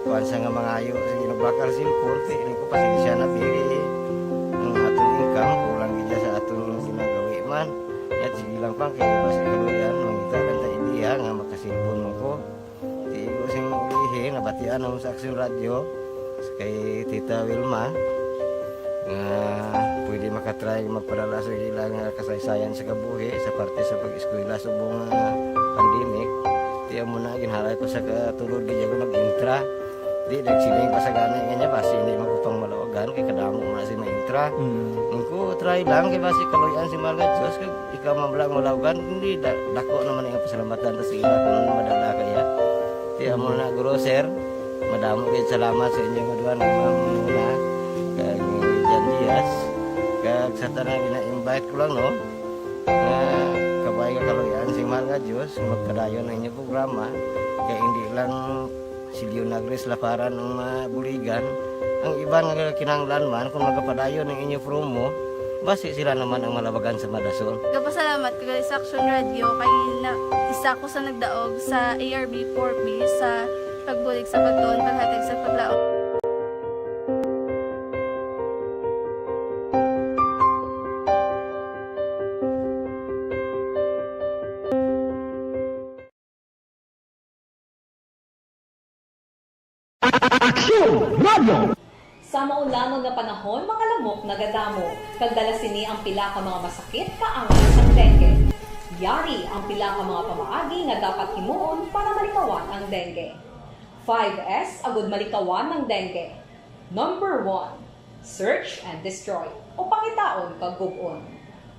Kuwan sa nga mangayo, sige, nagbakal cellphone, kay ini ko pasensya na, pili ang aton income, kulang gid sa aton ginagawi man. Yat, sige lang, pang, kay basi kaluyan, mangita lang ta idea nga makasilpon man ko. Ti igo sing ulihi, nabatian ang sa Aksyon Radyo, kay Tita Wilma, nga pwede makatry magpadala sa ilang, ah, kasaysayan sa kabuhi sa parte sa pag-eskwela subong nga pandemic. Ti amo na, ginhalay ko sa katulod, gid ako nag-intra. Di, nagsiling pa sa gani nga niya, basi hindi man ko pang malawagan, kay kadamo man si maintra. Mm. Ang ko, try lang, kay basi kaluyan si Mahal nga Diyos, kag ikaw man lang malawagan, hindi, da-, dako naman ang pasalamatan ta sa ila kung madala kaya. Ti amo na, guro, sir, madamo gid salamat sa inyo nga duha nga Ma'am Muna, kag ni Jan Diaz, kag sa tanan gina-invite ko lang, no, nga kabay nga kaluyan si Mahal nga Diyos, magpadayon ang inyong programa, kay hindi lang si Leonagris Laparan ang mabuligan, ang iban nga kinahanglan man, kung magapadayon ang inyo promo, basi sila naman ang malabagan sa madason. Gapasalamat ko gali sa Aksyon Radyo kay na, isa ko sa nagdaog sa A R B four B sa pagbulig sa pagtuon, paghatag sa paglaom. Aksyon Radyo. Sa maulangon nga panahon, mga lamok nagadamo, kag dala sini ang pila ka mga masakit kaangay sang dengue. Yari ang pila ka mga pamaagi nga dapat himuon para malikawan ang dengue. Five S agud malikawan ang dengue. Number one, search and destroy, o pangitaon kag gub-on.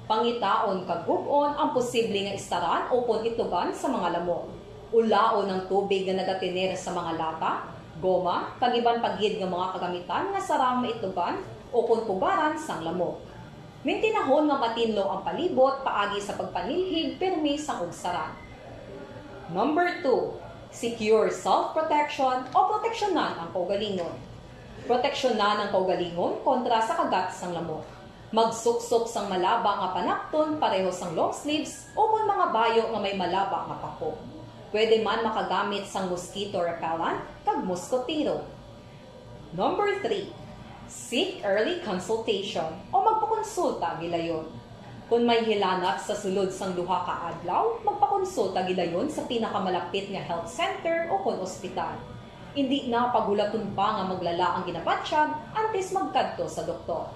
Pangitaon kag gub-on ang posible nga istaran ukon itugan sa mga lamok. Ulaon ang tubig nga nagatener sa mga lata, goma, kag iban pa gid nga mga kagamitan nga sarang maitugan ukon pugaran sang lamok. Mintinahon nga matinlo ang palibot paagi sa pagpanilhig pirmi sang ugsaran. Number two, secure self-protection o proteksyonan ang kaugalingon. Proteksyonan ang kaugalingon kontra sa kagat sang lamok. Magsuksok sang malaba nga panapton pareho sang long sleeves ukon mga bayo nga may malaba nga pako. Pwede man makagamit sang mosquito repellent kag mosquitero. Number three, seek early consultation o magpakonsulta gilayon. Kon may hilanat sa sulod sang duha ka adlaw, magpakonsulta gilayon sa pinakamalapit nga health center o kon ospital. Indi na paghulaton pa nga maglala ang ginabatyag antes magkadto sa doktor.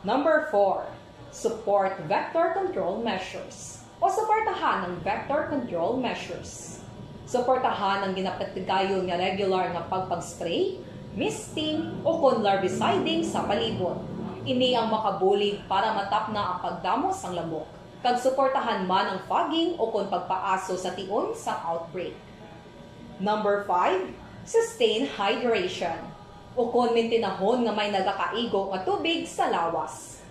Number four, support vector control measures o suportahan ang vector control measures. Suportahan ang ginapatigayon nga regular nga pagpag-spray, misting, o kon larviciding sa palibot. Ini ang makabulig para matapna ang pagdamo sang lamok, kag suportahan man ang fogging o kon pagpaaso sa tion sang outbreak. Number five, sustain hydration, o kon mintinahon nga may nagakaigo nga tubig sa lawas.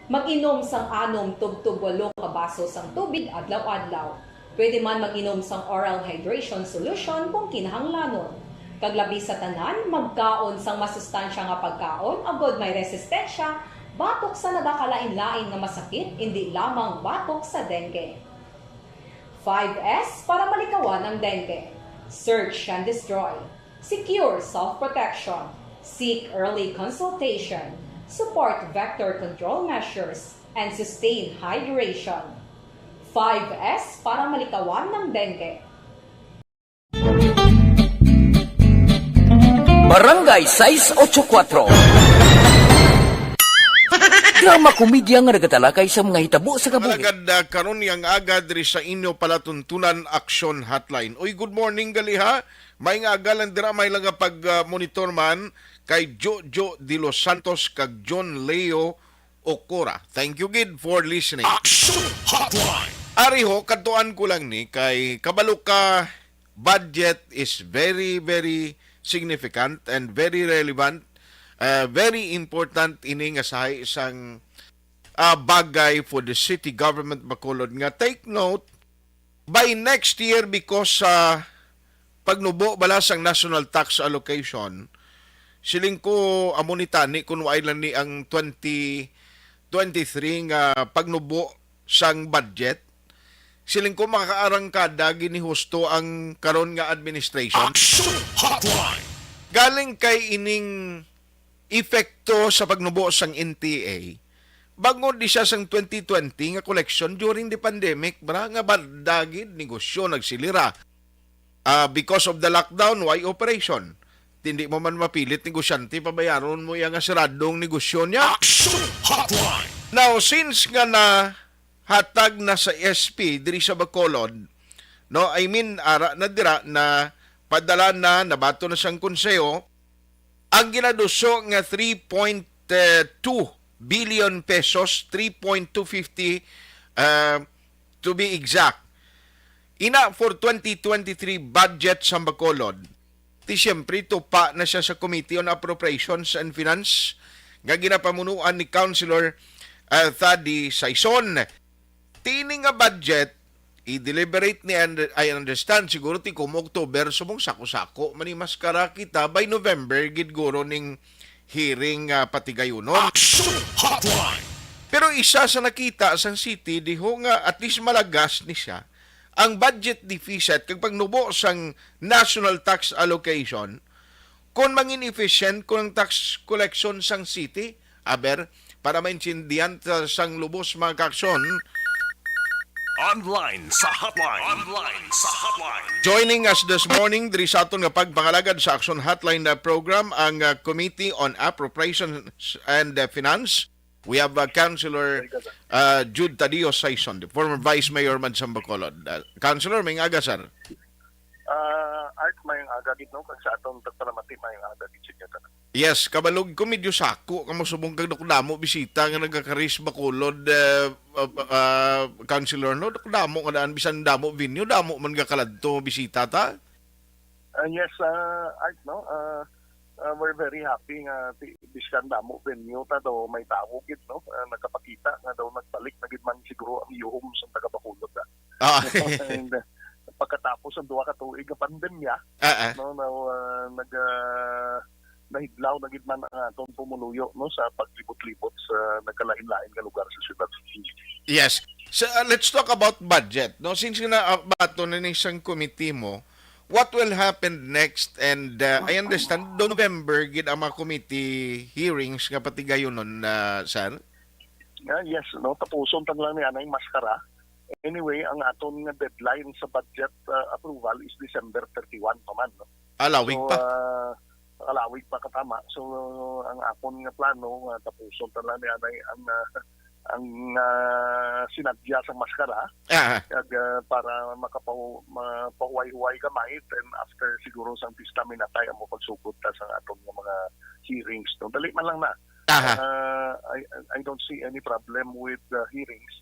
Mag-inom sang anom tubtob walo ka baso sang tubig adlaw-adlaw. Pwede man mag-inom sang oral hydration solution kung kinahanglanon. Kag labi sa tanan, magkaon sang masustansya nga pagkaon agod may resistensya batok sa nagakalain-lain nga masakit, indi lamang batok sa dengue. Five S para malikawan ang dengue. Search and destroy. Secure self-protection. Seek early consultation. Support vector control measures and sustain hydration. Five S para malikawan ng dengue. Barangay sais ocho kuatro. Drama komedya nga nagatalakay sa mga hitabo sa kabuhi. Alagad, ah, karon yang aga diri sa inyo palatuntunan Aksyon Hotline. Uy, good morning gali ha. May nga aga lang dira, may lang nga pag, ah, monitor man kay Jojo de los Santos kag John Leo Okora. Thank you gid for listening. Action Hotline. Ari ho, kadtuan ko lang ni kay kabalo ka, budget is very, very significant and very relevant, uh, very important ini nga sahi sang, uh, bagay for the city government Bacolod nga take note by next year because sa pagnubo bala sang national tax allocation, siling ko amo ni tani kung waay lang ni ang twenty twenty-three nga pagnubo sang budget, siling ko makaarangkada ginihusto ang karon nga administration. Action Hotline! Galing kay ining epekto sa pagnubo sang N T A, bangod di siya sang twenty twenty nga collection during the pandemic, bra, nga banda gid, negosyo nagsilira. Ah, because of the lockdown, why operation? Hindi mo man mapilit negosyante, pabayaron mo iya nga siradong negosyo niya. Action Hotline! Now, since nga na hatag na sa S P diri sa Bacolod, no, I mean, ara na dira na padala na, nabato na sang konseho, ang ginaduso nga three point two billion pesos, three point two fifty, uh, to be exact. Ina for twenty twenty-three budget sa Bacolod, ti siyempre tupa na siya sa Committee on Appropriations and Finance nga ginapamunuan ni Councilor, uh, Thady Saison. Ti ini nga budget, i-deliberate ni, and I understand, siguro ti kumo October, subong sako-sako man ni maskara kita, by November gid guro ning hearing, ah, patigayunon. Action Hotline! Pero isa sa nakita sang city diho nga at least malagas ni siya, ang budget deficit kag pagnubo sang national tax allocation, kon mangin efficient kon ang tax collection sang city, aber, para maintindihan ta sang lubos, mga kaaksyon. Online sa hotline. Online sa hotline. Joining us this morning diri sa aton nga pagpangalagad sa Aksyon Hotline na program, ang, uh, Committee on Appropriations and, uh, Finance. We have, uh, Councilor, uh, Jude Tadio Saison, the former Vice Mayor man sa Bacolod. Uh, Councilor, may aga, sir. Ah, Art, may aga gid, no? Kag sa aton tagpalamati, may aga gid sa inyo tanan. Yes, kabalog ko, medyo sako kamo subong kag dakdamo bisita nga nagakaris Bacolod, eh, uh, uh, Councilor, no? Dakdamo nga daan, bisan damo venue, damo man gakaladto bisita ta. Ah, yes, ah, Art, no? Ah, ah, we're very happy nga ti- bisan damo venue ta daw may tawo gid, no? Ah, nagapakita nga daw nagbalik na gid man siguro ang yuhom sa taga Bacolod, ah. Ah. And, uh, pagkatapos ang duha ka tuig nga pandemya, Ah, ah. no, na, ah, nag, ah, nahidlaw na gid man ang atong pumuluyo, no, sa paglibot-libot sa nagkalain-lain nga lugar sa syudad. Yes. So, uh, let's talk about budget, no? Since na, uh, bato na ni sang committee mo, what will happen next? And, uh, I understand, November gid ang mga committee hearings nga patigayunon, uh, sir? Ah, yes, no? Tapuson ta lang ni anay maskara. Anyway, ang aton nga deadline sa budget, uh, approval is December thirty-one pa man, no? Alawig So, pa. ah, alawig pa katama. So, ang akon nga plano nga tapuson ta lang ni anay ang, ah, ang, ah, sinadya sang maskara, Ah, kag, ah, para makapahu-, mapahuway-huway gamay, then after siguro sang pista minatay amo pagsugod ta sa aton nga mga hearings, no? Dali man lang na. Aha. Ah, I, I don't see any problem with the hearings.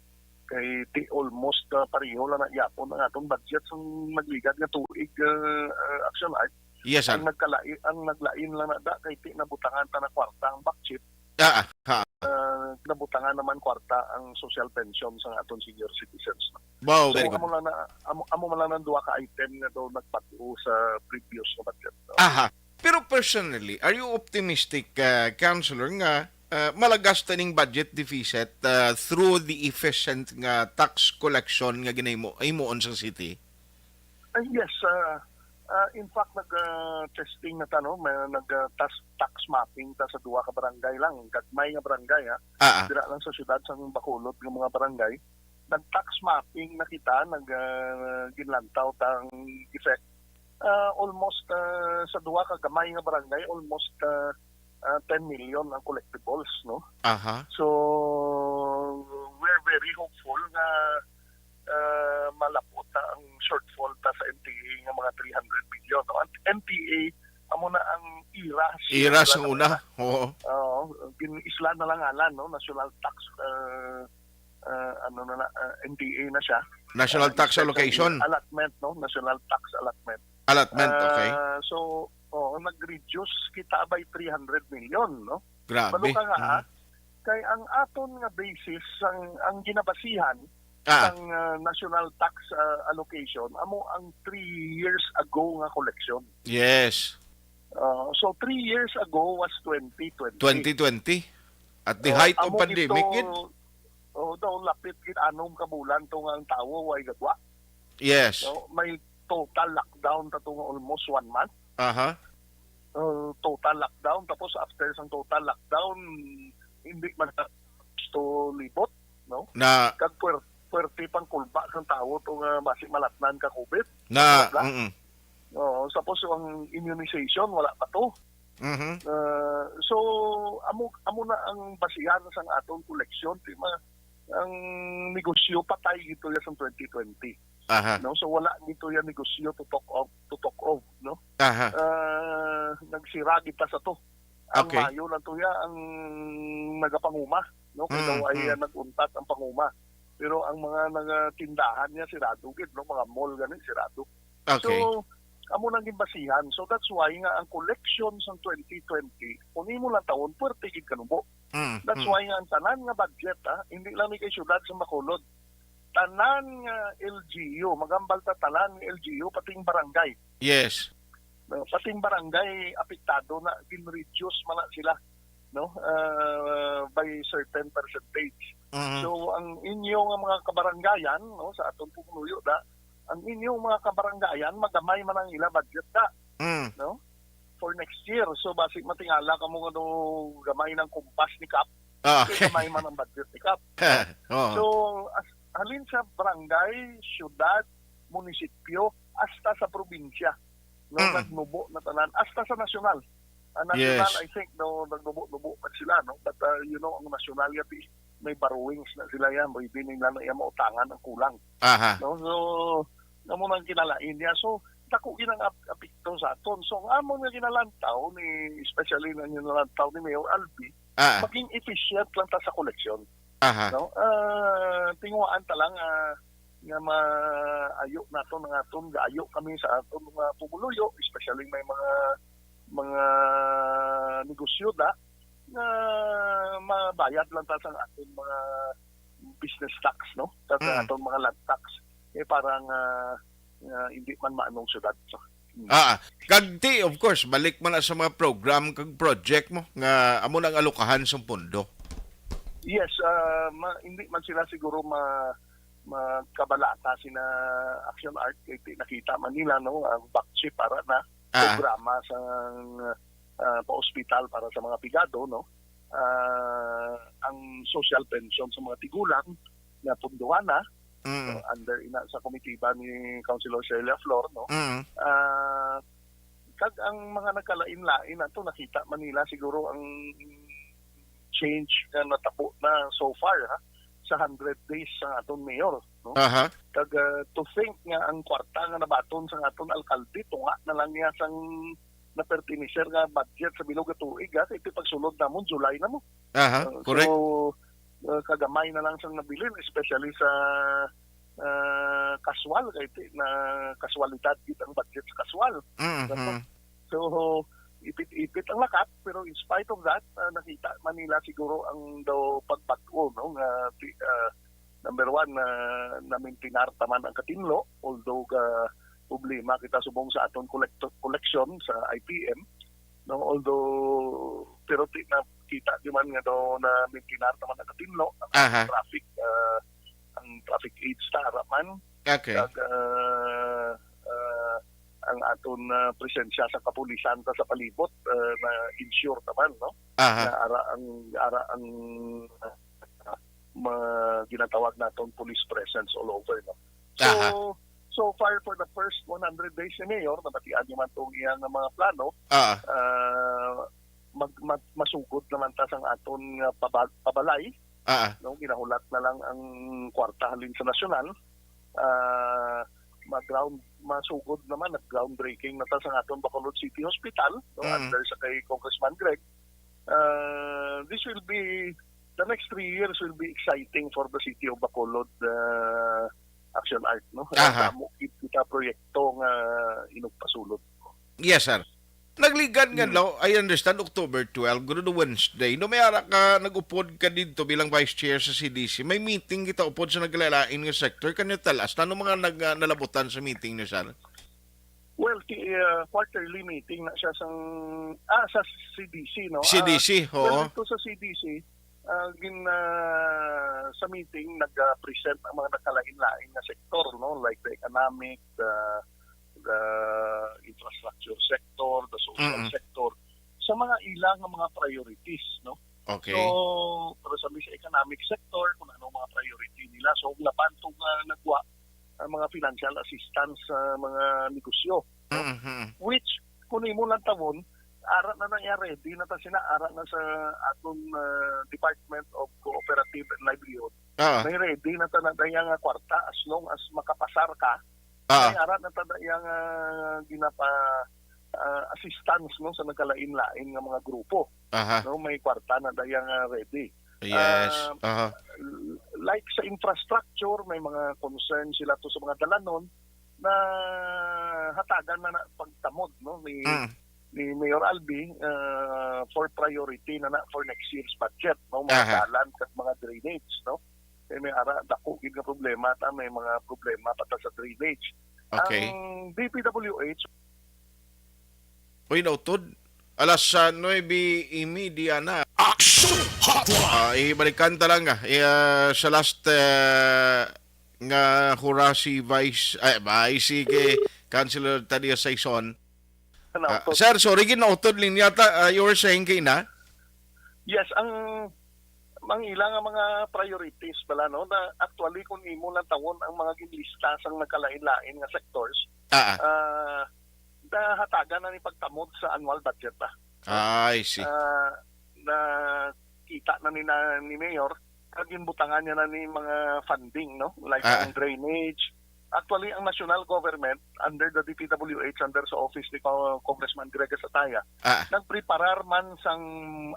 Kay ti almost, ah, pareho lang na gyapon ang atong budget sang nagligad nga tuig, ah, ah, Action Art. Yes, sir. Ang nagkalain, ang naglain lang na da kay ti nabutangan ta na kwarta ang bakchit. Ah, ah, ha. Ah, nabutangan naman kwarta ang social pension sa aton senior citizens, no? Wow, So, very good. amo lang na, amo, amo man lang ang duha ka item nga daw nagbag-o sa previous nga budget, no? Aha. Pero personally, are you optimistic, uh, Councilor, nga, uh, malagasta ning budget deficit, uh, through the efficient nga tax collection nga ginahimo-, himuon sa city? Uh, yes, uh, uh, in fact, nag, uh, testing na ta, no? May, nag, uh, tas-, tax mapping ta sa duha ka barangay lang, gagmay nga barangay, ha? Ah, ah. Dira lang sa siyudad, sa Bacolod nga mga barangay. Nag-tax mapping na kita, nag, uh, ginlantaw tang effect. Uh, almost, uh, sa duha ka gamay nga barangay, almost, uh, uh, ten million ang collectibles, no? Aha. So, we're very hopeful nga, uh, malapot ta ang shortfall ta sa N T A nga mga three hundred million, no? Ang N T A, amo na ang IRAS. IRAS ang una. Oo. Oo, gin-isla na lang ngalan, no? National Tax, uh, uh, ano na, na, uh, N T A na siya. National Uh, Tax special Allocation. Allotment, no? National Tax Allotment. Allotment, okay. Ah, so, oo, nag-reduce kita by three hundred million, no? Grabe. Balo ka nga, Mm. ah, kay ang aton nga basis, ang, ang ginabasihan Ah. sang, ah, national tax, ah, allocation, amo ang three years ago nga collection. Yes. Ah, so, three years ago was twenty twenty. Twenty twenty. At the Oh, height of amo pandemic, gito, gid. Oh, daw lapit gid anom ka bulan to nga ang tawo way gagwa. Yes. No, may total lockdown ta to nga almost one month. Aha. Uh, total lockdown, tapos after sang total lockdown, hindi man ta gusto libot, no? Na Kag puwer-, puwerte pang kulba sang tawo to nga basi malatnan ka COVID. Na, Wala. mm-mm. Oo, tapos ang immunization, wala pa to. Mhm. Uh, so, amo, amo na ang basihan sang atong koleksyon, di ma-, ang negosyo patay gito ya sang twenty twenty. Aha. No? So, wala gito ya negosyo to talk of, to talk of, no? Aha. Ah, nagsira kita sa to. Ang Okay. mayo lang to ya ang nagapanguma, no? Kay Mm, daw ay, mm. ah, nag-untat ang panguma. Pero ang mga nagatindahan niya sirado gid, no? Mga mall gani sirado. Okay. So, amo nang ginbasihan. So, that's why nga ang collection sa twenty twenty, kung imo lang taon, puwerte gid kanubo. Mm, That's mm. why nga ang tanan nga budget, ha, hindi lang ni kay siyudad sa Bacolod. Tanan nga L G U, magambal ta tanan nga L G U, pating barangay. Yes. No, pating barangay apektado na, gin-reduce man na sila, no, ah, by certain percentage. Mhm. So, ang inyo nga mga kabarangayan, no, sa atong pumuluyo da, ang inyo mga kabarangayan, magamay man ang ila budget da, Mm. no, for next year. So, basi matingala kamo nga no, gamay ng kumpas ni Kap, Ah, kay okay. gamay man ang budget ni Kap. Oo. So, as, halin sa barangay, syudad, munisipyo, hasta sa probinsya, no, Mm. nagnubo na tanan, hasta sa nasyonal. Ang nasyonal, Yes. I think, no, nagnubo-nubo pa sila, no? But, uh, you know, ang nasyonal, yati, may borrowings na sila yan. Pwede nila na yan mautangan ang kulang. Aha. No? So, amo nang kinalain niya. So, dako ginang ap-, apekto sa aton. So, ang amon nga ginalantaw ni, especially na ginalantaw ni Mayor Albi, Ah. maging efficient lang ta sa koleksyon. Aha. No? Ah, tinguhaan ta lang, ah, nga maayo naton ang aton, gaayo kami sa aton mga pumuluyo, especially may mga, mga negosyo da, nga mabayad lang ta sa aton mga business tax, no? Ta sa Mm. aton mga land tax. Eh, parang, ah, nga hindi man maanong syudad. So, mm. Ah, kag ti, of course, balik man na sa mga program kag project mo nga amo nang alokahan sa pondo. Yes, ah, ma, hindi man sila siguro ma, magkabalaka sina Action Art kay ti, nakita man nila, no, ang back chip ara na Ah. programa sa ah, pa-ospital para sa mga pigado, no. Ah, ang social pension sa mga tigulang na punduhan na Mm. under ina sa komitiba ni Councilor Shelia Flor, no. Mm. Ah, kag ang mga nagkalain-lain ato, nakita man nila siguro ang change nga natabo na so far, ha, sa hundred days sa aton mayor, no. Aha. Kag ah, to think nga ang kwarta nga nabaton sa aton alkalde tunga na lang niya sang napertiniser nga budget sa bilog nga tuig, ha, kay ti pagsulod namon July na mo. Aha, Uh, correct. So, uh, kagamay na lang sang nabilin, especially sa uh, kaswal, kay ti na kaswalidad gid ang budget sa kaswal. Mhm. So, ipit-ipit ang lakat, pero in spite of that, uh, nakita man nila siguro ang daw pagbag-o, no, nga ti- uh, number one, uh, namintinar taman ang katinlo, although ga problema kita subong sa aton kolekto- koleksyon sa I P M, no, although pero ti nakita di man nga daw namintinar taman ang katinlo ang Aha. traffic, uh, ang traffic aids ta ara man Okay. kag uh, uh, ang aton uh, presensya sa kapulisan ta sa palibot uh, na ensure taman, no, Aha. na ara ang ara ang uh, ma, ginatawag naton police presence all over, no. So Aha. so far for the first one hundred days ni Mayor, nabatian niyo man tong iyang mga plano, Ah. uh, mag, mag, masugod naman ta sang aton nga pabag, pabalay, Ah. no, ginahulat na lang ang kwarta halin sa nasyonal. Ah, mag-ground masugod naman, nag-groundbreaking na ta sa aton Bacolod City Hospital, no, Mm. under sa kay Congressman Greg. Ah, this will be the next three years will be exciting for the city of Bacolod, uh, Action Art, no. Aha. Damo gid kita proyekto nga inugpasulod. Yes, sir. Nagligan nga Hmm. law, I understand October twelve, guro do Wednesday. No, may ara ka nag-upod ka didto bilang vice chair sa C D C. May meeting kita upod sa naglain-lain nga sector. Can you tell us ano mga nag, ah, nalabutan sa meeting niyo, sir? Well, ti, uh, quarterly meeting na siya sang ah sa C D C, no. C D C, Ah, well, oo. Dito sa C D C, ah, gin ah, sa meeting nag-present ang mga nagkalain-lain nga sektor, no, like the economic, the the infrastructure sector, the social Mm-mm. sector, sa mga ilang nga mga priorities, no. Okay. So, pero sa sa economic sector, kung ano ang mga priority nila. So, laban to nga nagwa ang mga financial assistance sa mga negosyo, no? Mhm. Which, kung imo lang tawon, ara na na iya, ready na ta sina, ara na sa aton uh, Department of Cooperative and Livelihood. Ah. May ready na ta na daya nga kwarta as long as makapasar ka. Ah. May ara na ta daya nga ginapa uh, assistance, no, sa nagkalain-lain nga mga grupo. Aha. No, may kwarta na daya nga ready. Yes. Ah, Aha. L- like sa infrastructure, may mga concern sila to sa mga dalanon na hatagan na na pagtamod, no, ni Mm. ni Mayor Albi uh, for priority na na for next year's budget, no, mga Aha. dalan kag mga drainage, no. Kay may ara dako gid nga problema ta, may mga problema pa ta sa drainage. Okay. Ang D P W H Uy, nautod. Alas ah, nuebe y media na. Action Hotline. Ah, ibalikan ta lang ah. Eh, ah, sa last ah, nga hura si Vice, ay, Vice si kay Councilor Tadia Saison. Ah, Nautod. Sir, sorry, ginautod linya ta. Ah, you were saying kay na? Yes, ang ang ila nga mga priorities pala, no, na actually kung imo lang tawon ang mga ginlista sang nagkalain-lain nga sectors, Ah, ah. ah nahatagan na ni pagtamod sa annual budget ba. Ah, I see. Ah, na kita na ni na, ni Mayor kag ginbutangan niya na ni mga funding, no, like Ah. ang drainage. Actually, ang national government under the D P W H, under sa office ni Co- Congressman Greg Sataya, Ah, nagpreparar man sang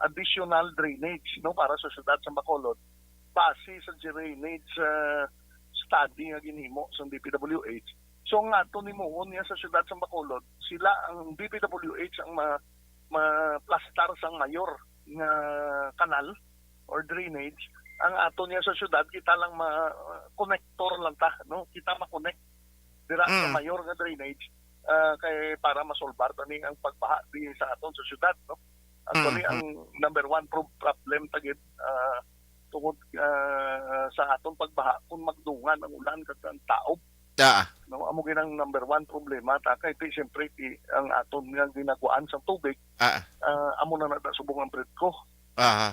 additional drainage, no, para sa siyudad sa Bacolod base sa drainage uh, study nga ginhimo sa D P W H. So ang ato nimuon niya sa siyudad sa Bacolod, sila ang D P W H ang ma maplastar sang mayor nga kanal or drainage. Ang ato niya sa siyudad, kita lang ma connector lang ta, no? Kita ma-connect dira sa Mm. mayor nga drainage, ah, kay para masolbar tani ang pagbaha di sa aton sa syudad, no? Actually, Mm, ang number one prob-, problem ta gid, ah, tungod, ah, sa aton pagbaha kung magdungan ang ulan kag ang taob, Ah, no? Amo gid ang number one problema ta kay ti, siyempre, ti, ang aton nga ginakuan sa tubig, ah, ah, amo na nata subong ang Predco. Aha.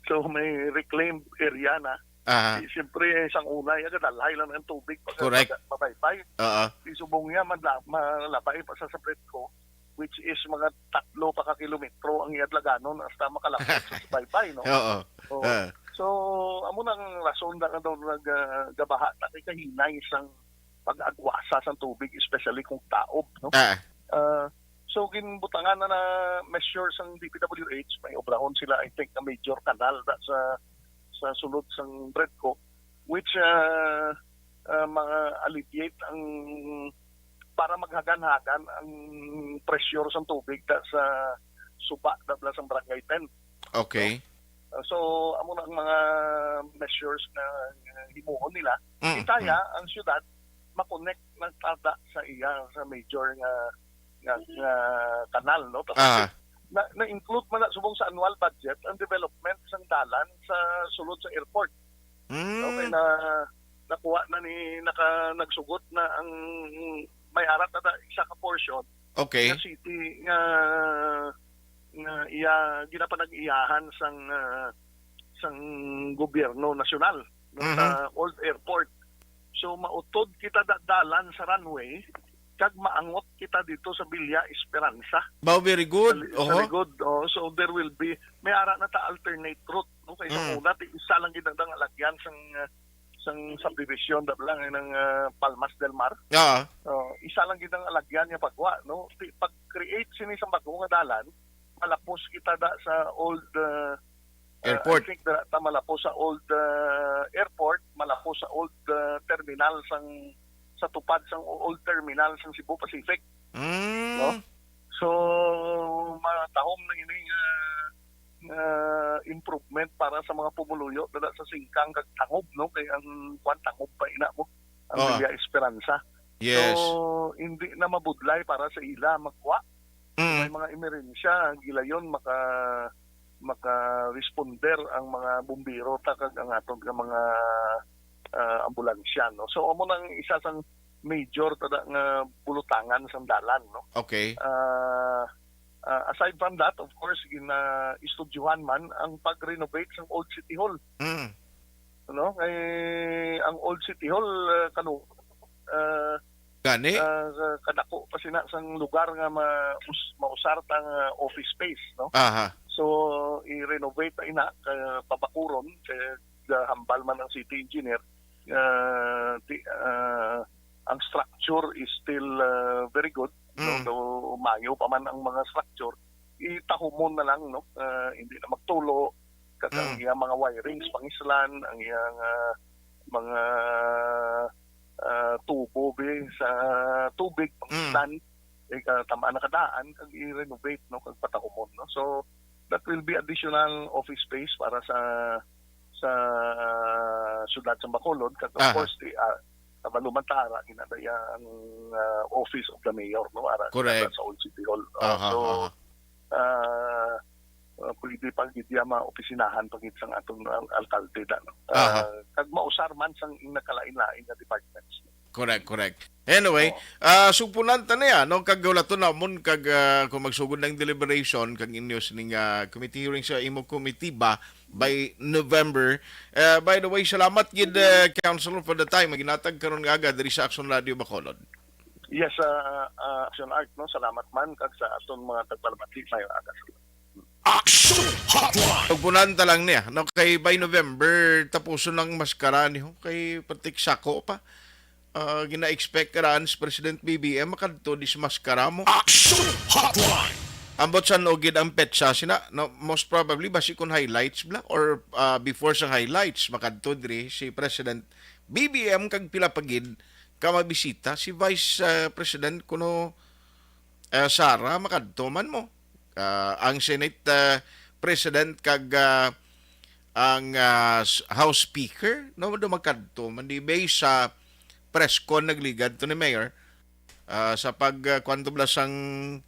So, may reclaimed area na. Aha. Di, siyempre, sang una, ya, dalhay lang ang tubig pag, Correct. pag mabaybay. Oo. Di subong niya, madla-, malabay pa sa, sa Predco, which is mga tatlo pa ka kilometro ang iya dlaganon hasta makalapit sa subaybay, no? Oo. Oo. Ah. So, amo nang rason na nga daw nag, ah, gabaha ta kay kahinay sang pag-agwasa sang tubig, especially kung taob, no? Ah. Ah, so, ginbutangan na na measure sang D P W H, may obrahon sila, I think, na major canal da sa, sa sulod sang Predco, which, ah, ah, ma-alleviate ang, para maghagan-hagan ang pressure sang tubig da sa suba da bala sang Barangay ten. Okay. Uh, so, amo na ang mga measures na, uh, himuon nila. Mm, Itaya, mm. ang syudad, makonect ng tada sa iya, sa major nga, nga, nga kanal, no? Tapos, Ah. na, na-include man na subong sa annual budget ang development sang dalan sa sulod sa airport. Mm. Okay, na, nakuha na ni, naka, nagsugot na ang may arat na da, isa ka portion Okay. nga city nga, nga iya, ginapanag-iyahan sang, ah, sang gobyerno nasyonal, no, Mhm. sa old airport. So, mautod kita da-, dalan sa runway, kag maangot kita dito sa Villa Esperanza. Wow, very good. Sa li-, sa Oho. likod, oh. So, there will be, may ara na ta alternate route, no? Kay sa Mm. una, ti isa lang gid ang alagyan sang, ah, sang subdivision, da lang, ng, ah, Palmas del Mar. Ah. Oh, isa lang gid ang alagyan niya pagwa, no? Ti-, pag-create sini sa bago nga dalan, malapos kita da sa old, ah, ah, Airport. I think da, ta malapos sa old, ah, airport, malapos sa old, ah, terminal sang, sa tupad sang o-, old terminal sang Cebu Pacific. Mm. No? So, matahom na ini nga, nga improvement para sa mga pumuluyo dala sa Singkang kag Tangob, no? Kay ang kwan, Tangob pa ina mo, ang Oo. Villa Esperanza. Yes. So, hindi na mabudlay para sa ila magwa. Mm. May mga emerensya, gilayon maka-, maka-responder ang mga bumbiro ta kag ang aton nga mga, ah, ambulansya, no? So, amo nang isa sang major tada nga bulutangan sang dalan, no? Okay. Ah, ah, aside from that, of course, gina-, istudyuhan man ang pag-renovate sang Old City Hall. Mm. No? Kay ang Old City Hall, ah, kanu-, ah, Gani? ah, kadako pa sina sang lugar nga ma-, us-, mausar ta nga office space, no? Aha. So, i-renovate ta ina, ka-, pabakuron, kay gahambal man ang city engineer, ah, ti-, ah, ang structure is still, ah, very good, no? Mm. Though mayo pa man ang mga structure, itahumon na lang, no? Ah, hindi na magtulo, kag ang Mm. iyang mga wirings, pangislan, ang iyang, ah, mga, ah, tubo, bi, sa tubig, Mm. pangislan, eh, ka-, tamaan na kadaan, kag i-renovate, no? Kag patahumon, no? So, that will be additional office space para sa, sa siyudad sa Bacolod, kag of Aha. course, di, ah, kabalo man ta, ara, ginadaya ang, ah, office of the mayor, no? Ara, Correct. sa Old City Hall. Oh, Aha, so, aha. ah, ah, pwede pa gid ya maopisinahan pa gid sang aton al-, alkalde da, no? Aha. Ah, kag mausar man sang ing nagkalain-lain nga departments. Correct, correct. Anyway, Oo. ah, sugpunan ta niya, no? Kag hulaton namon kag, ah, kung magsugod ng deliberation kag inyo sining, ah, committee hearing sa imo committee ba by November. Ah, by the way, salamat gid, ah, Councilor, for the time nga ginatag karon nga aga diri sa Action Radio Bacolod. Yes, ah, ah, Action Art, no? Salamat man kag sa aton mga tagpalamati, maayong aga. Action Hotline. Pagpunan ta lang niya, no? Kay by November, tapuson ang maskara niyo. Kay patik sako pa. Ah, gina-expect ka raan si President B B M makadto di sa maskara mo. Action Hotline. Ambot sa nugid ang petsa sina, no? Most probably, basi kun highlights bla, or, ah, before sa highlights, makadto diri si President B B M kag pila pa gid ka mabisita si Vice, ah, President kuno, ah, Sara, makadto man mo. Ah, ang Senate, ah, President kag, ah, ang, ah, s-, House Speaker, no, do magkadto man di based sa, press con nagligad to ni Mayor, ah, sa pag, ah, kwanto bala sang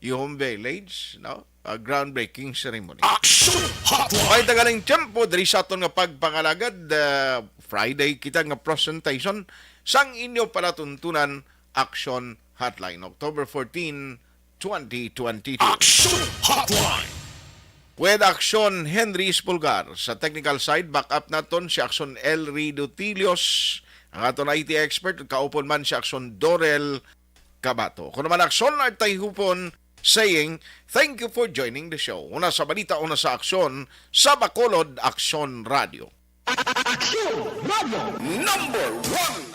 Yuhom Village, no? Ah, groundbreaking ceremony. Action Hotline. May tagaling tiyempo diri sa aton nga pagpangalagad, ah, Friday kita nga presentation sang inyo palatuntunan, Action Hotline, October fourteen, twenty twenty-two. Action Hotline. With Action Henry Espulgar. Sa technical side, back up naton si Action Elry Dutilios. Ang aton I T expert, kaupon man si Action Dorel Cabato. Ako naman, Action Artay Hupon, saying, thank you for joining the show. Una sa balita, una sa aksyon, sa Bacolod, Action Radio. Action Radio. Number one.